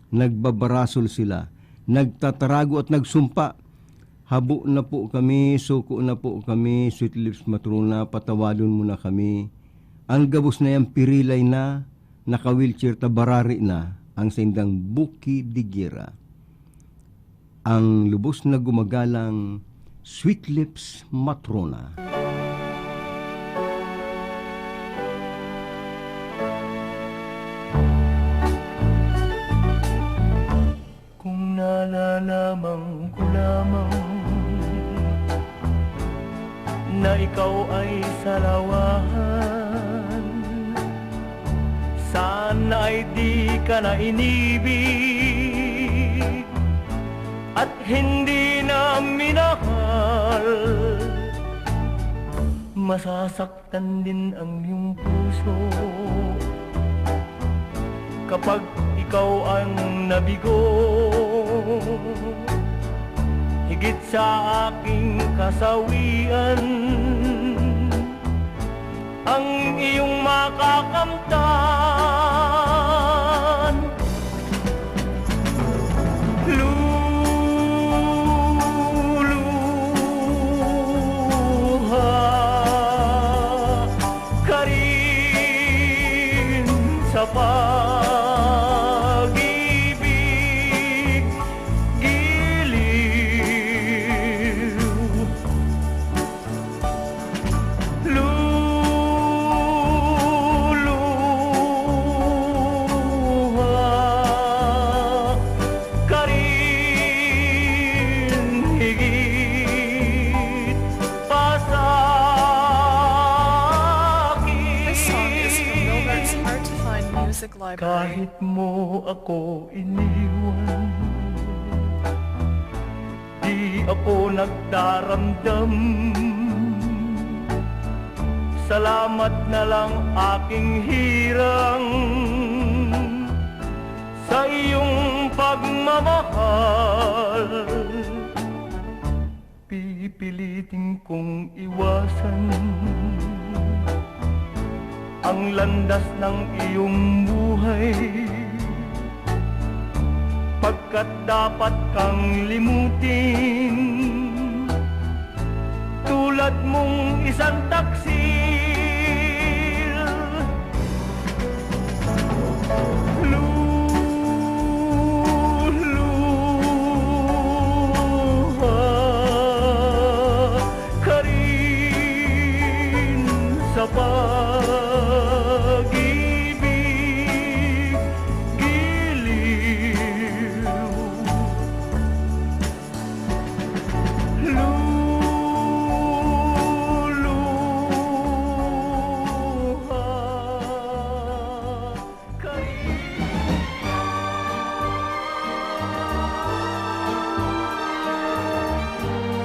Nagbabarasol sila, nagtatarago at nagsumpa. "Habo na po kami, suko na po kami, Sweet Lips Matrona, patawadon mo na kami." Ang gabos na yan, pirilay na, naka-wheelchair ta, barari na ang saindang buki de gera. Ang lubos na gumagalang Sweet Lips Matrona. Kung nalalaman ko lamang na ikaw ay salawahan, sana ay di ka na inibig at hindi na minahal. Masasak- tan din ang iyong puso kapag ikaw ang nabigo. Higit sa aking kasawian, ang iyong makakamtan. Luluha ka rin sa pag-ibig, giliw. Luluha ka rin higit pa sa akin. This song is from Nogart's Hard to Find Music Library. Kahit mo ako iniwan, di ako nagdaramdam. Salamat na lang, aking hirang, sa iyong pagmamahal. Pipilitin kong iwasan ang landas ng iyong buhay, pagkat dapat kang limutin, tulad mong isang taksil. Luluha ka rin sa pag-ibig, giliw. Luluha ka rin.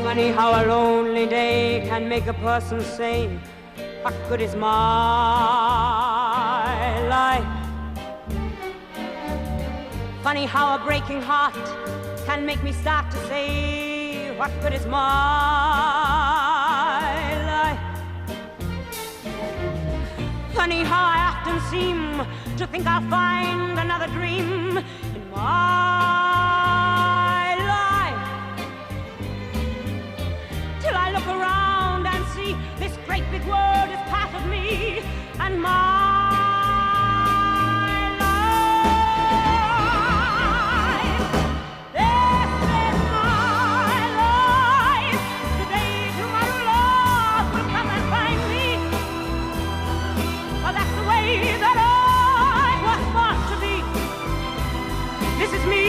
Funny how a lonely day can make a person say, "What good is my life?" Funny how a breaking heart can make me start to say, "What good is my life?" Funny how I often seem to think I'll find another dream in my life. Till I look around and see this great big world is part of me and my life. This is my life. Today, tomorrow, love will come and find me. But that's the way that I was born to be. This is me.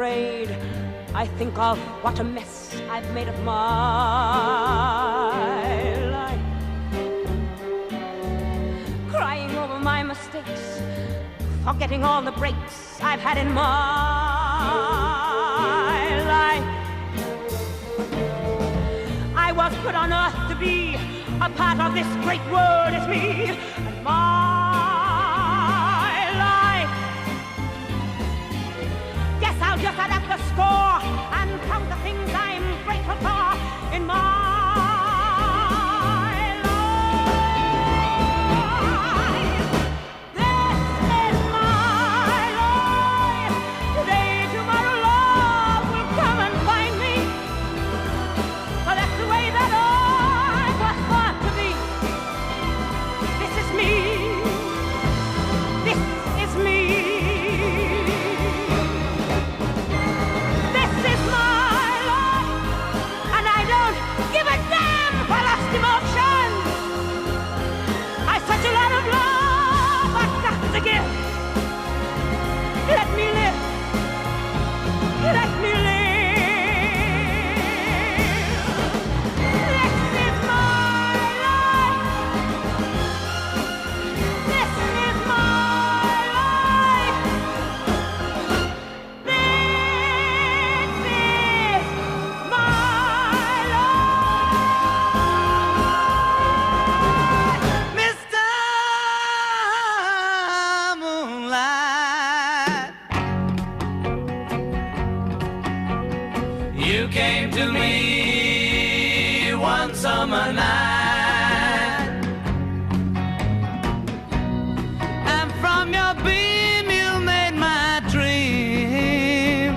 afraid, I think of what a mess I've made of my life. Crying over my mistakes, forgetting all the breaks I've had in my life. I was put on earth to be a part of this great world as me and my life. Yes, I'll just add up the score and count the things I'm grateful for in my life. This is my life. Today, tomorrow, love will come and find me. But that's the way that I was born to be. This is me. This is me. This is my life. And I don't give a damn for lost emotions. I such a lot of love I've got to give. Let me live. Let me live. This is my life. This is my life. This is my life. Mister Moonlight, you came to me one summer night, and from your beam you made my dream,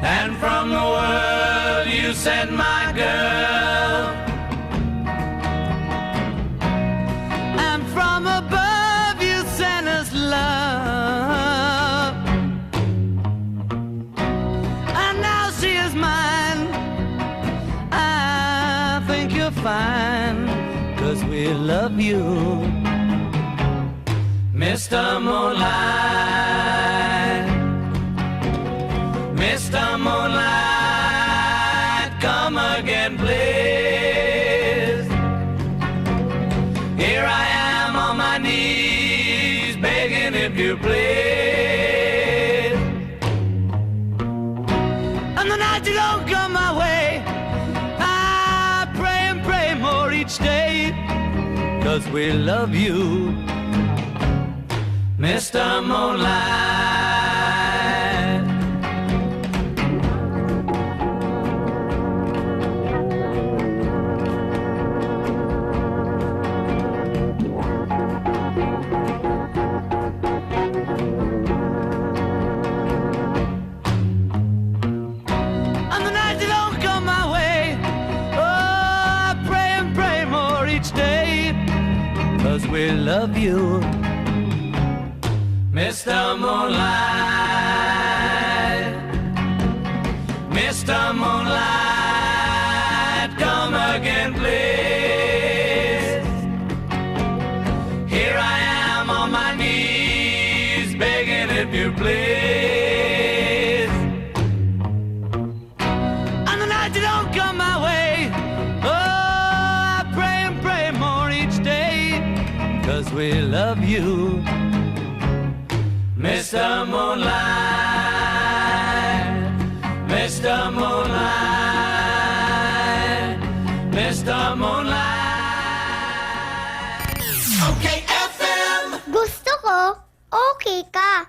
and from the world you sent my girl, and from above you sent us love. And now she is mine. I think you're fine, 'cause we love you, Mister Moonlight. Mister Moonlight, come again, please. Here I am on my knees, begging if you please. And the night you don't come my way, I pray and pray more each day, 'cause we love you, Mister Moonlight. And the night you don't come my way, oh, I pray and pray more each day, 'cause we love you, Mister Moonlight. Mister Moonlight, come again, please. Here I am on my knees, begging if you please. And the night you don't come my way, oh, I pray and pray more each day, 'cause we love you, Mister Moonlight. Mister Moonlight. Mister Moonlight. Okay, F M. Gusto ko, okay ka.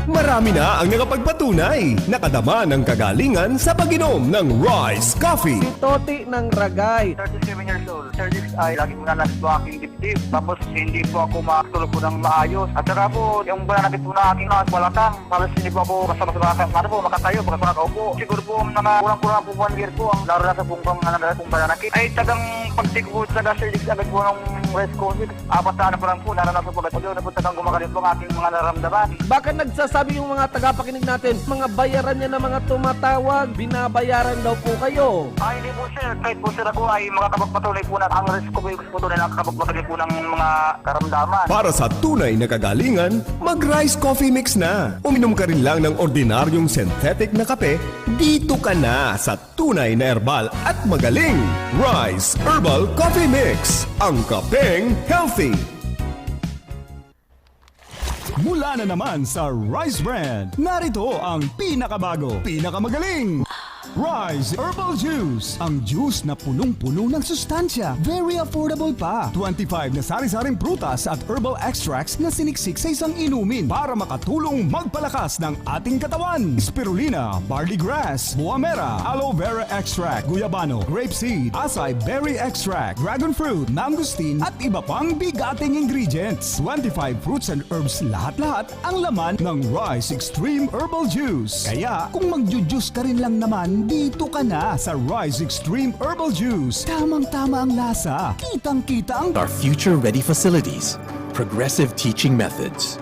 Marami na ang nakapagpatunay, nakadama ng kagalingan sa pag-inom ng Rice Coffee. Si Toti ng Ragay. Thirty-seven years old. Sir Dix, ay lagi ko na nasa aking dibdib. Tapos hindi po ako makatulog po ng maayos. At saka po, yung pananakit po na aking mga balakang, halos hindi po ako basta-basta makaka-, ano po, makatayo, basta nakaupo. Siguro po, mga kulang-kulang po one year po, ang lalo na sa pong pang-, ano, pong pananakit. Ay, tagang pagtigod, taga Sir Dix, agad po ng Rice Coffee, apat na ano pa lang po, naranasan ko, ba't na po talagang gumagaling po ang aking mga nararamdaman? Baka nagsasabi yung mga tagapakinig natin, mga bayaran niya na mga tumatawag, binabayaran daw po kayo. Ah, hindi po sir, kahit po sir ako ay makakapagpatunay po na ang Rice Coffee po tunay nakakapagpatunay po ng mga karamdaman. Para sa tunay na kagalingan, mag-Rice Coffee Mix na. Uminom ka rin lang ng ordinaryong synthetic na kape, dito ka na sa tunay na herbal at magaling. Rice Herbal Coffee Mix, ang kapeng healthy. Mula na naman sa Rice Brand, narito ang pinakabago, pinakamagaling Rice Herbal Juice. Ang juice na punong-puno ng sustansya, very affordable pa. Twenty-five na sari-saring prutas at herbal extracts na siniksik sa isang inumin para makatulong magpalakas ng ating katawan. Spirulina, barley grass, buamera, aloe vera extract, guyabano, grape seed, acai berry extract, dragon fruit, mangosteen, at iba pang bigating ingredients. Twenty-five fruits and herbs lahat-lahat ang laman ng Rice Extreme Herbal Juice. Kaya kung magju-juice ka rin lang naman, dito ka na sa Rice Extreme Herbal Juice. Tamang-tama ang lasa. Kitang-kita ang Our future ready facilities, progressive teaching methods,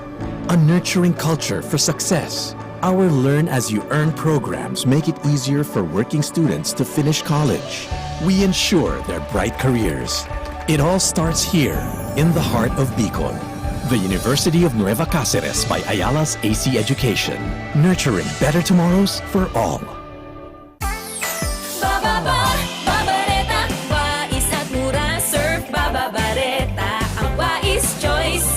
a nurturing culture for success. Our Learn as You Earn programs make it easier for working students to finish college. We ensure their bright careers. It all starts here, in the heart of Bicol. The University of Nueva Caceres by Ayala's A C Education, nurturing better tomorrows for all. Bababa, babareta, wais at mura, Surf Bababareta, ang wais choice.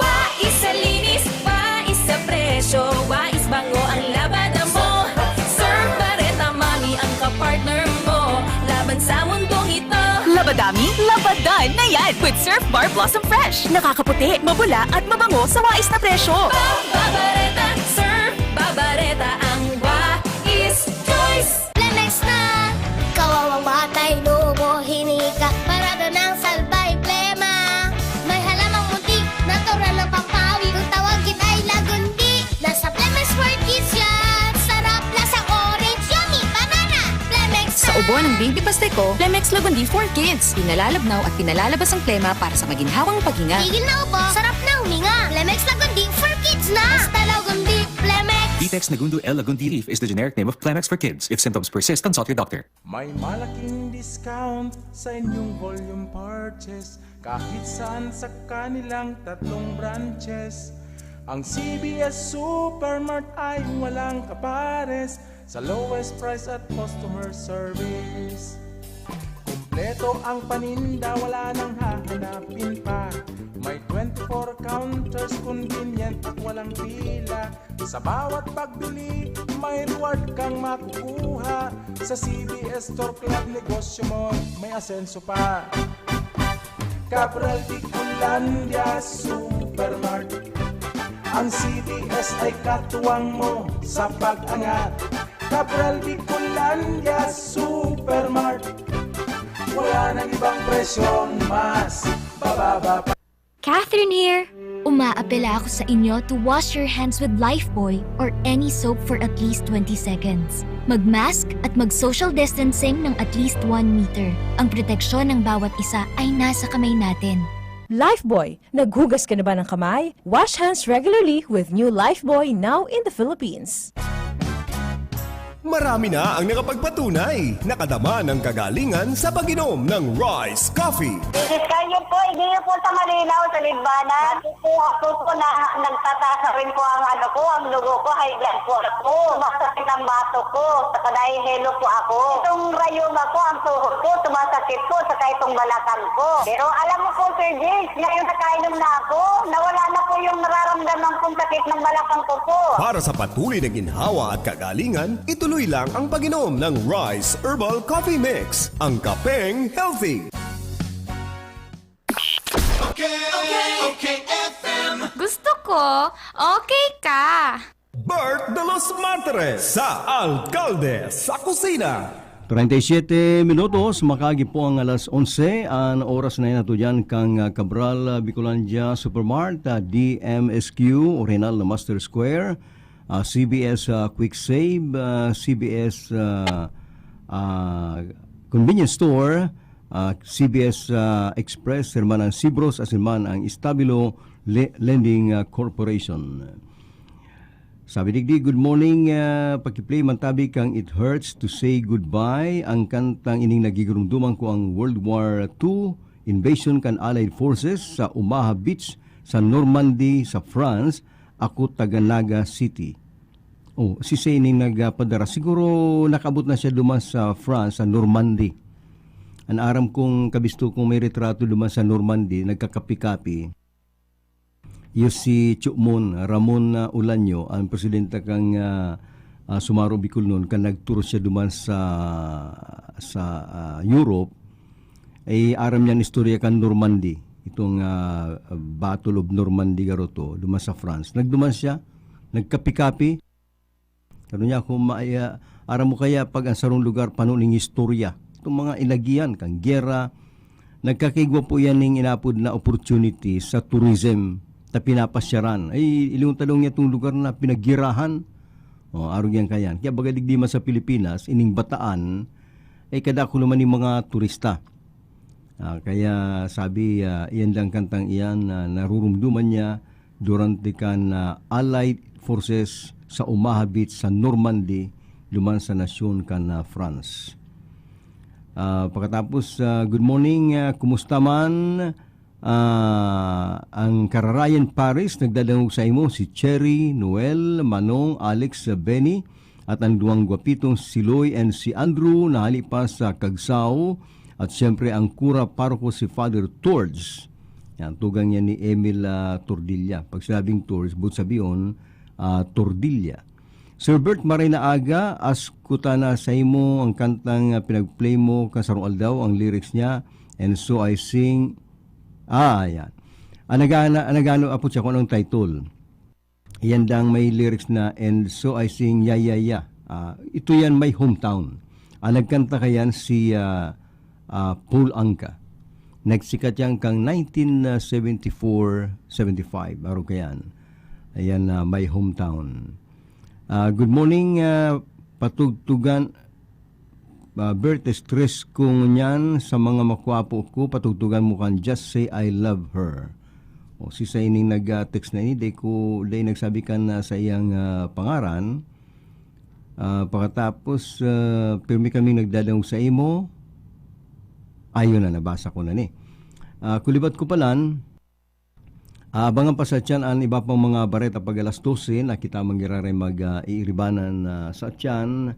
Wais sa linis, wais sa presyo, wais bango ang labada mo. Surf Bareta Mami ang kapartner mo laban sa mundong ito. Labadami, labadan na yan with Surf Bar Blossom Fresh. Nakakaputi, mabula at mabango sa wais na presyo. Babareta, Surf Babareta, ang wais choice. Plemex na! Kawawang batay, lubo, hinika, parado ng salbay, plema. May halamang munti, natural na pampawi. Kung tawagin ay lagundi, nasa Plemex for Kids yan. Sarap, lasang orange, yummy, banana. Plemex Sa ubo ng baby bastay ko, Plemex Lagundi for Kids. Pinalalabnaw at pinalalabas ang plema para sa maginhawang paghinga. Tigil na ubo, sarap na huminga. Plemex Lagundi for Kids na. Basta Lagundi, Plemex. Ditex Nagundo L Lagundi Leaf is the generic name of Plemex for Kids. If symptoms persist, consult your doctor. May malaking discount sa inyong volume purchase kahit saan sa kanilang tatlong branches. Ang C B S Supermart ay walang kapares sa lowest price at customer service. Kompleto ang paninda, wala nang hahanapin pa. May twenty-four counters, convenient at walang pila. Sa bawat pagbili, may reward kang makukuha. Sa C B S Store Club, negosyo mo may asenso pa. Cabral Bicolandia Supermart. Ang C B S ay katuwang mo sa pag-angat. Cabral Bicolandia Supermart. Wala nang ibang presyong mas bababa pa. Catherine here! Umaapela ako sa inyo to wash your hands with Lifebuoy or any soap for at least twenty seconds. Mag-mask at mag-social distancing ng at least one meter. Ang proteksyon ng bawat isa ay nasa kamay natin. Lifebuoy, naghugas ka na ba ng kamay? Wash hands regularly with new Lifebuoy, now in the Philippines. Marami na ang nakapagpatunay, nakadama ng kagalingan sa pag-inom ng Rice Coffee. Idiskal niyo po, hindi niyo po sa malinaw, sa Libana. Ako po, ako po na nagtataas na rin po ang ano ko, ang dugo ko, high blood po ako. Sumasakit ang bato ko, saka nahihilo po ako. Itong rayuma ko, ang tuhod ko, sumasakit po, saka itong balakang ko. Pero alam mo po, Sir James, ngayon nakainom na ako, nawala na po yung nararamdaman kong sakit ng balakang ko po. Para sa patuloy na ginhawa at kagalingan, ituloy lang ang pag-inom ng Rice Herbal Coffee Mix, ang kapeng healthy. Okay, okay, okay, F M. Gusto ko, okay ka. Bert de los Martires sa Alkalde sa Kusina. Treinta y siete minutos, makaagi po ang alas onse, an oras na yan ato dyan kang ah, Cabral ah, Bicolandia Supermart, ah, D M S Q, Orienal na Master Square, ah, C B S ah, Quick Save, ah, C B S ah, ah, Convenience Store, ah, C B S, ah, Express, Hermanan Sibros, asin man ang Estabilo Le-, Lending, ah, Corporation. Sabi digdi, "Good morning, ah, paki-play man tabi kang It Hurts to Say Goodbye, ang kantang ining nagigirumduman ko ang World War Two, invasion kan Allied Forces sa Omaha Beach sa Normandy sa France, ako taga Naga City." Oh, si Saining nagpadara. Siguro nakaabot na siya duman sa France, sa Normandy. An aram kong kabisto kong may retrato duman sa Normandy, nagkakapi-kapi. Iyo si Chumon, Ramon, ah, Ulanyo, ang presidente kan, ah, ah, Sumaro Bicol noon, kan nag-tour siya duman sa, sa, ah, Europe, ay aram niya an istorya kan Normandy, itong, ah, Battle of Normandy garo to, duman sa France. Nagduman siya, nagkapi-kapi. Ano niya, kung ma-, ah, aram mo kaya pag ang sarong lugar pano ning istorya, itong mga inagihan kan giyera, nagkakaigwa po yan ning inapod na opportunity sa tourism ta pinapasyaran. Ay, ilingon ta daw niya itong lugar na pinaggirahan. O, arog yan kayan. Kaya baga digdi man sa Pilipinas, ining Bataan, ay kadako naman yung mga turista. Ah, kaya sabi, ah, iyan lang kantang iyan na narurumduman niya durante kan, ah, Allied Forces sa Omaha Beach sa Normandy, duman sa nasyon kan, ah, France. Ah, pakatapos, ah, "Good morning, ah, kumusta man?" Ah, ang Kararayan Paris, nagdadangog sa imo si Cherry, Noel, Manong, Alex, Benny, at ang duwang gwapitong si Loy and si Andrew na hali pa sa Kagsaw, at siyempre ang kura paroko si Father Toards. Yan, tugang yan ni Emil, ah, Tordilla. Pag sinabing Toards, boot sabihon, ah, Tordilla. Sir Bert, maray na aga, asko ta na sa imo ang kantang, ah, pinag-play mo kan sarong aldaw, ang lyrics niya, "And so I sing," ah, yan. Ang nagana-, ang nagano, apot siya kung anong title. Iyan dang may lyrics na, "And so I sing, ya, ya, ya." Ah, ito yan, My Hometown. Ang nagkanta kayan si, ah, ah, Paul Anka. Nagsikat yan kang nineteen seventy-four seventy-five. Arog kayan. Ayan, ah, My Hometown. Ah, good morning, ah, patugtugan, ah, Bert, stress ko ngunyan sa mga makwapo ko, patugtugan mo kan Just Say I Love Her. O, si Saining nag, ah, text na ini, dai ko, dai nagsabi kan, ah, sa iyang, ah, pangaran. Ah, pakatapos, ah, pirmi kaming nagdadangog sa imo. Ayun na, nabasa ko na ni. Ah, kulibat ko palan, aabangan pa sa tiyan an iba pang mga bareta pag alas dose na kita manggiraray mag, ah, iiribanan, ah, sa tiyan.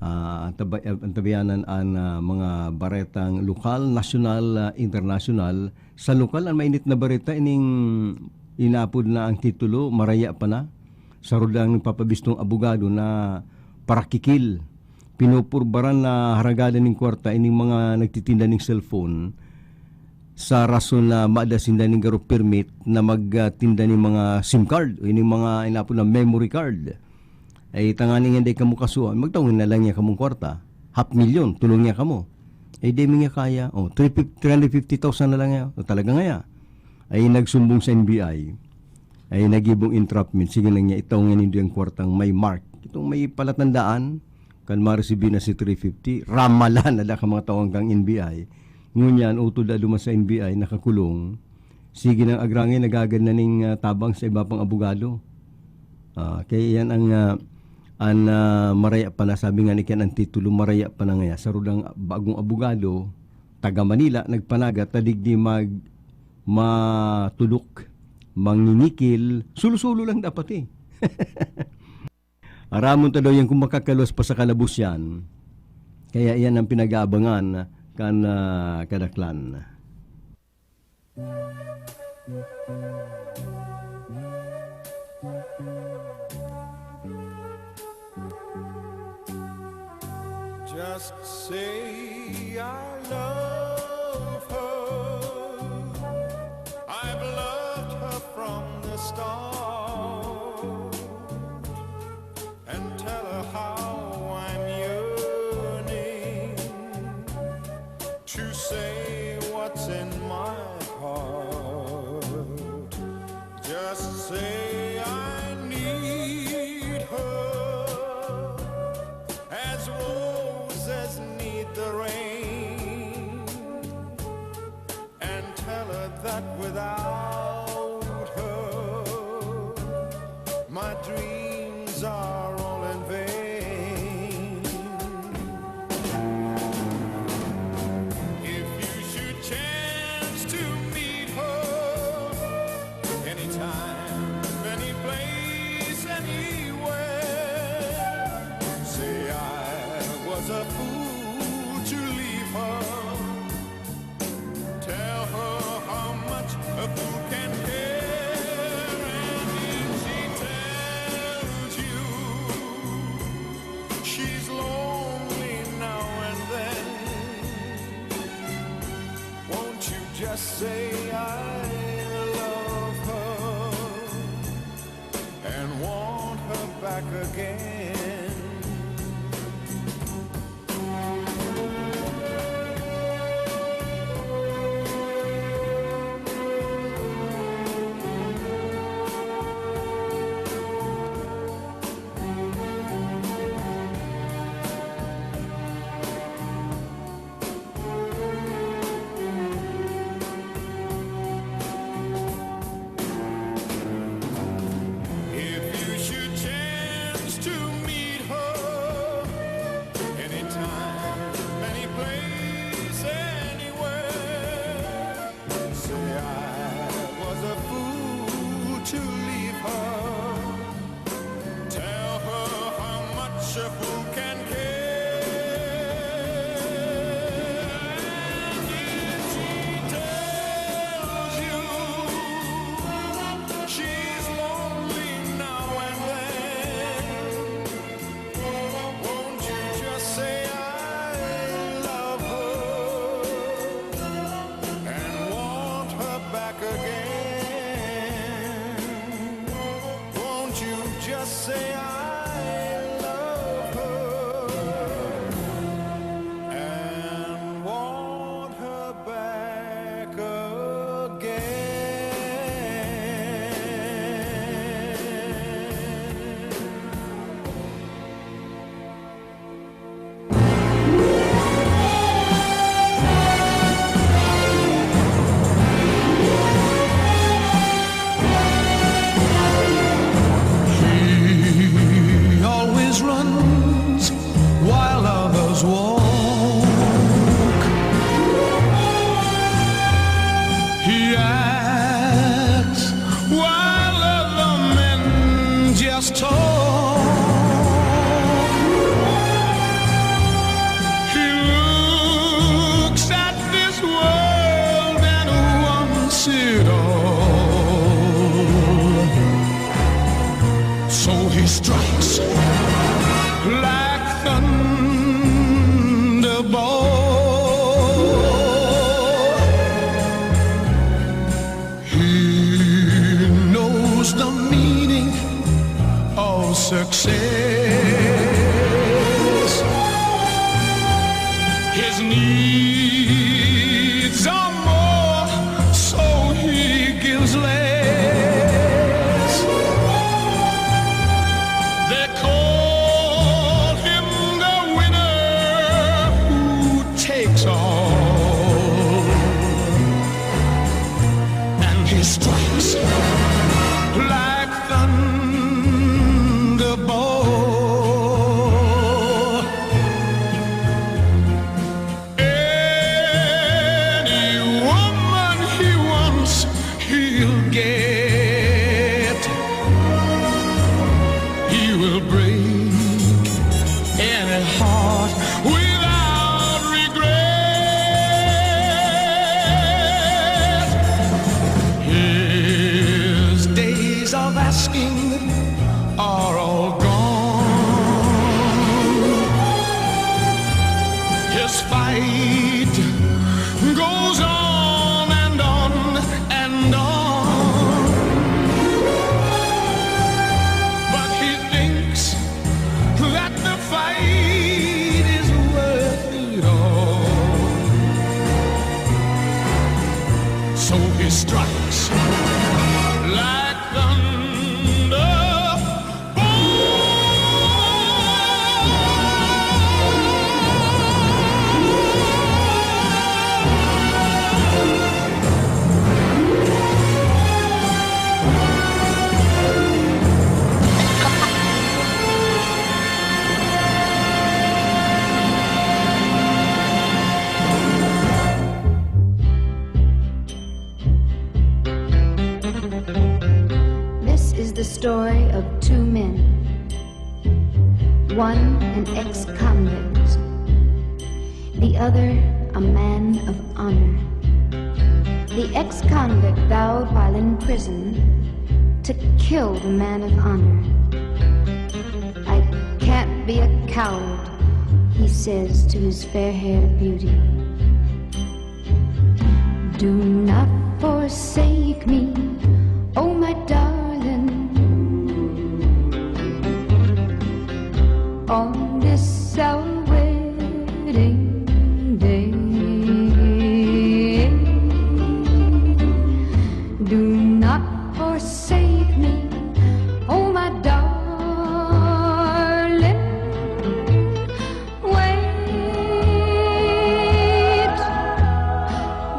Ah, ang taba-, ang tabayanan an, ah, mga baretang lokal, nasyonal, ah, internasyonal. Sa lokal, ang mainit na bareta, ining inapod na ang titulo, maraya pa na. Sa rudang nagpapabistong abogado na parakikil, pinupurbaran na haragadan ning kwarta ining mga nagtitinda ning cellphone sa rason na mada sinda ning garo permit na magtinda ning mga SIM card o ining mga inapod na memory card. Ay, tanganing hindi kamo kasuhan, magtawon na lang niya kamong kwarta. Half million, tulong niya kamo. Ay, di mi nga kaya. Oh, three fifty, three hundred fifty thousand na lang niya. O, talaga nga ya. Ay, nagsumbong sa N B I. Ay, nagibong entrapment. Sige lang niya, itaw nga nindo yung kwartang may mark. Itong may palatandaan, kan maresibi na si three fifty, ramalan na da ka mga tawang kang N B I. Ngunyan, utod na duman sa N B I, nakakulong. Sige nang agrangay, nagagad na ning, ah, tabang sa iba pang abogado. Ah, kaya iyan ang, ah, an, ah, maraya pa na, sabi nga ni Ken, ang titulo, maraya pa na ngaya. Sa rudang bagong abogado, taga Manila, nagpanagat, ta digdi mag-, matudok, mangingikil, sulo-sulo lang dapat eh. Aramon ta daw yan kung makakaluwas pa sa kalabos yan. Kaya iyan ang pinag-aabangan kan, ah, kadaklan. Just say I love her. I've loved her from the start. And tell her how I'm yearning to say what's in my heart. Just say I need her as roses need the rain. Say I love her and want her back again. If you should chance to meet her anytime, any place, anywhere, say I was a fool to leave her. Tell her how much a fool can care. And if she tells you she's lonely now and then, won't you just say, "I love her and want her back again"? Won't you just say, "I love her and want her back again"? He always runs while others walk. He acts while other men just talk. He looks at this world and wants it all. So he strikes like thunderbolt. He knows the meaning of success. His needs are more, so he gives less. They call him the winner who takes all, and he strikes like thunderbolt. Any woman he wants, he'll get. He will break any heart without regret. His days of asking are all gone. His fight goes on and on and on. But he thinks that the fight is worth it all. So he strikes like thunder. This is the story of two men. One an ex-convict, the other a man of honor. The ex-convict vowed while in prison to kill the man of honor. "I can't be a coward," he says to his fair-haired beauty. Do not forsake me, oh my darling, on this our wedding day. Do not forsake me, oh my darling. Wait,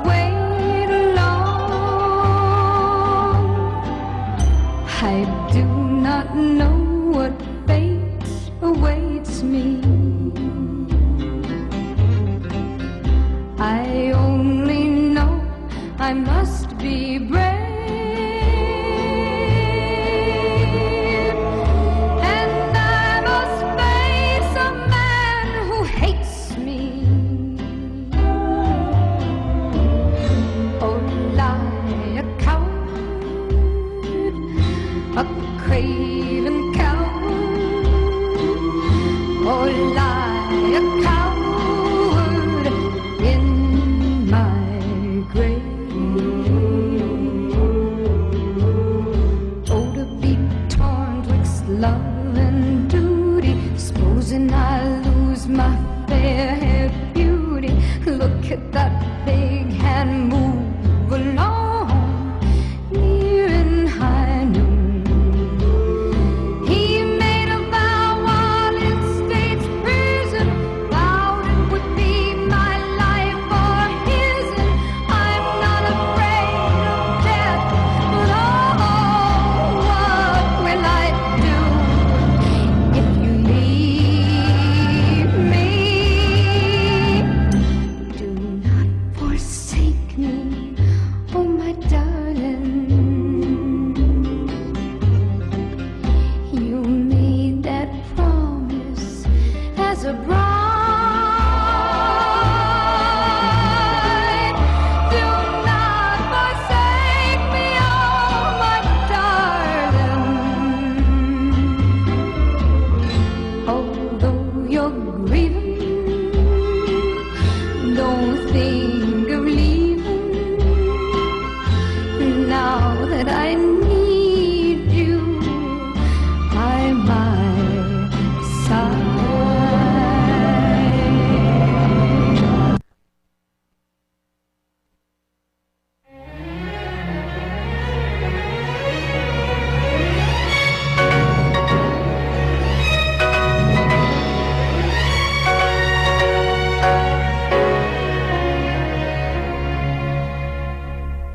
wait long. I do not know what fate awaits me. I only know I must be brave, and I must face a man who hates me. Oh, lie, a coward, a craven coward. Oh, lie, a coward in my grave. Oh, to be torn twixt love and duty, supposing I lose my fair haired beauty. Look at that big hand move along, near and high noon. He made a vow while in state's prison, vowed it would be my life or his, and I'm not afraid of death, but oh, what will I do if you leave me? Do not forsake me, oh my darling. You made that promise as a bride. Do not forsake me, oh my darling. Although you're grieving, don't think of leaving. Now that I need you by my side.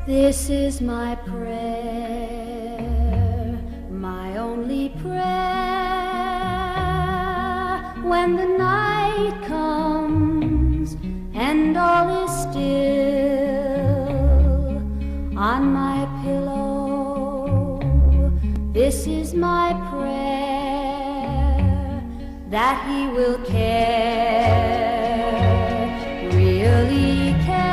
This is my prayer, my only prayer. When the night comes and all is still on my pillow, this is my prayer, that he will care, really care.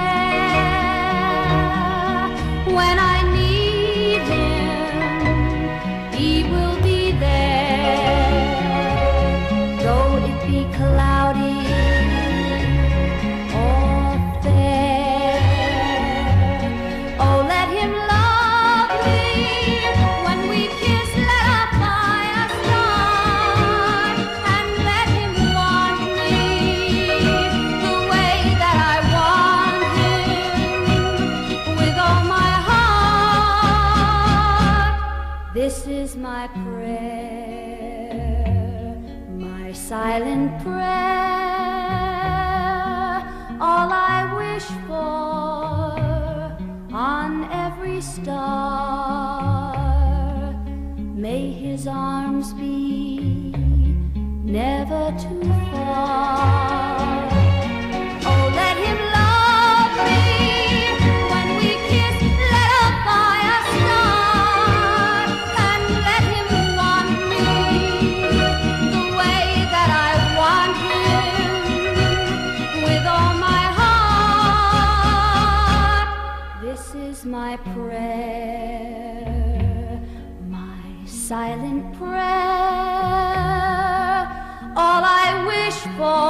When I need him, he will be there. Though it be cloudy or fair, oh, let him love me. When we kiss, let our fire start, and let him want me the way that I want him, with all my heart. This is my prayer, my silent prayer, all I wish for on every star. May his arms be never too far. Oh, let him love me. When we kiss, let a fire start, and let him want me the way that I want him, with all my heart. This is my prayer, my silent prayer, all I wish for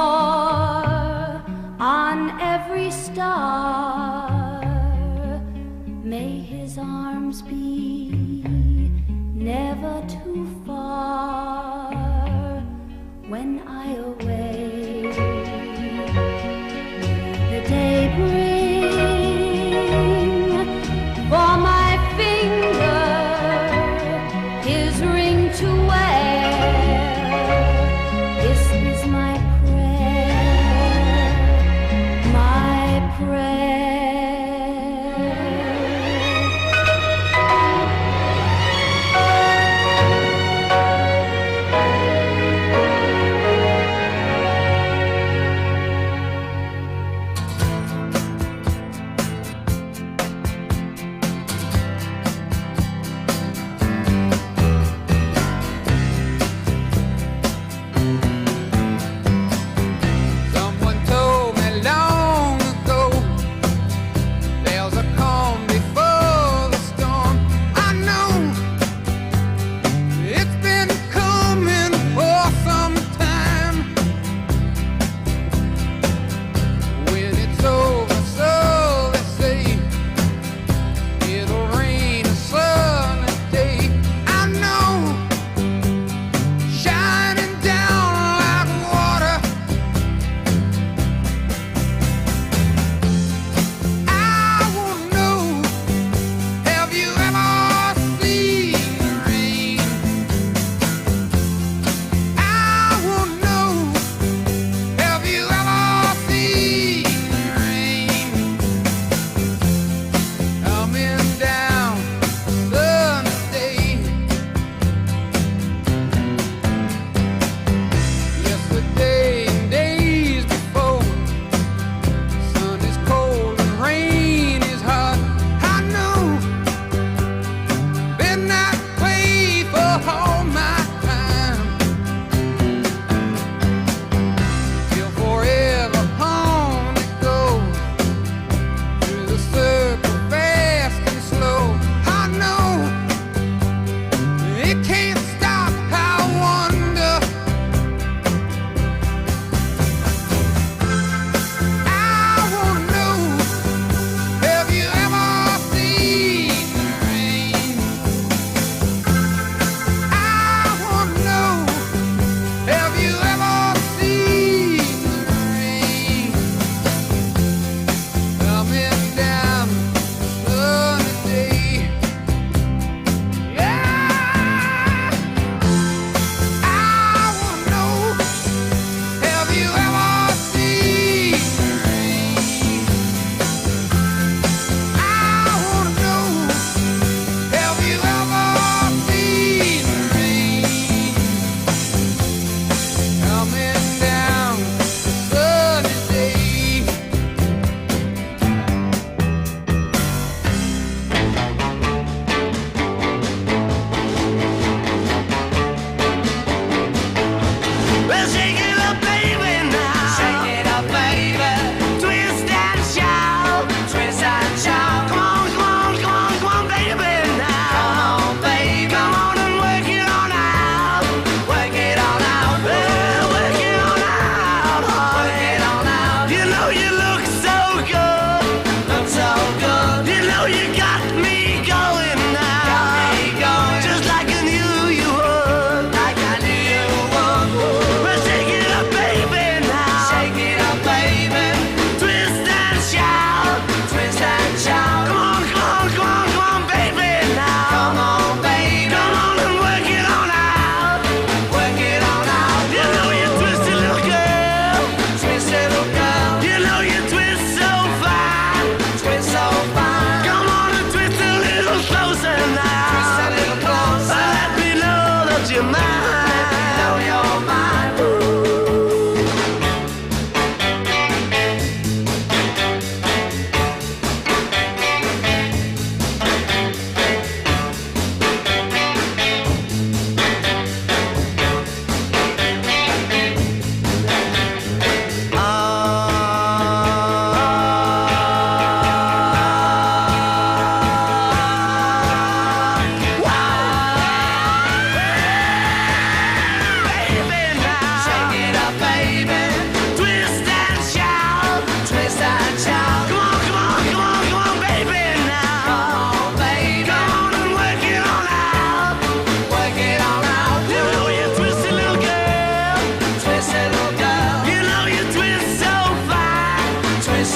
on every star. May his arms be never too far when I awake. May the day bring for my finger his ring to wear. This is my prayer, my prayer.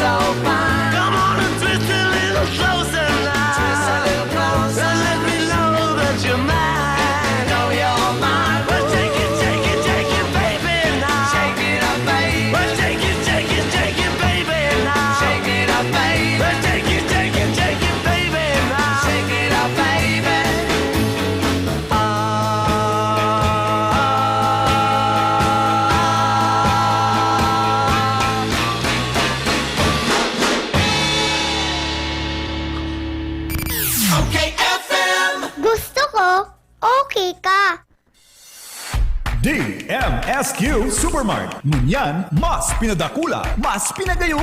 Come on and twist a little closer now. Twist a little closer. And let me know that you're mine. Know you're mine. Well, shake it, shake it, shake it, baby, now. Shake it up, baby. Well, shake it, shake it, shake it, baby, now. Shake it up, baby. Well, shake it, shake it, shake it, baby, now. Shake it up, baby. Ah. Okay, F M. Gusto ko, okay ka. D M S Q Supermart. Ngunyan, mas pinadakula, mas pinagayo,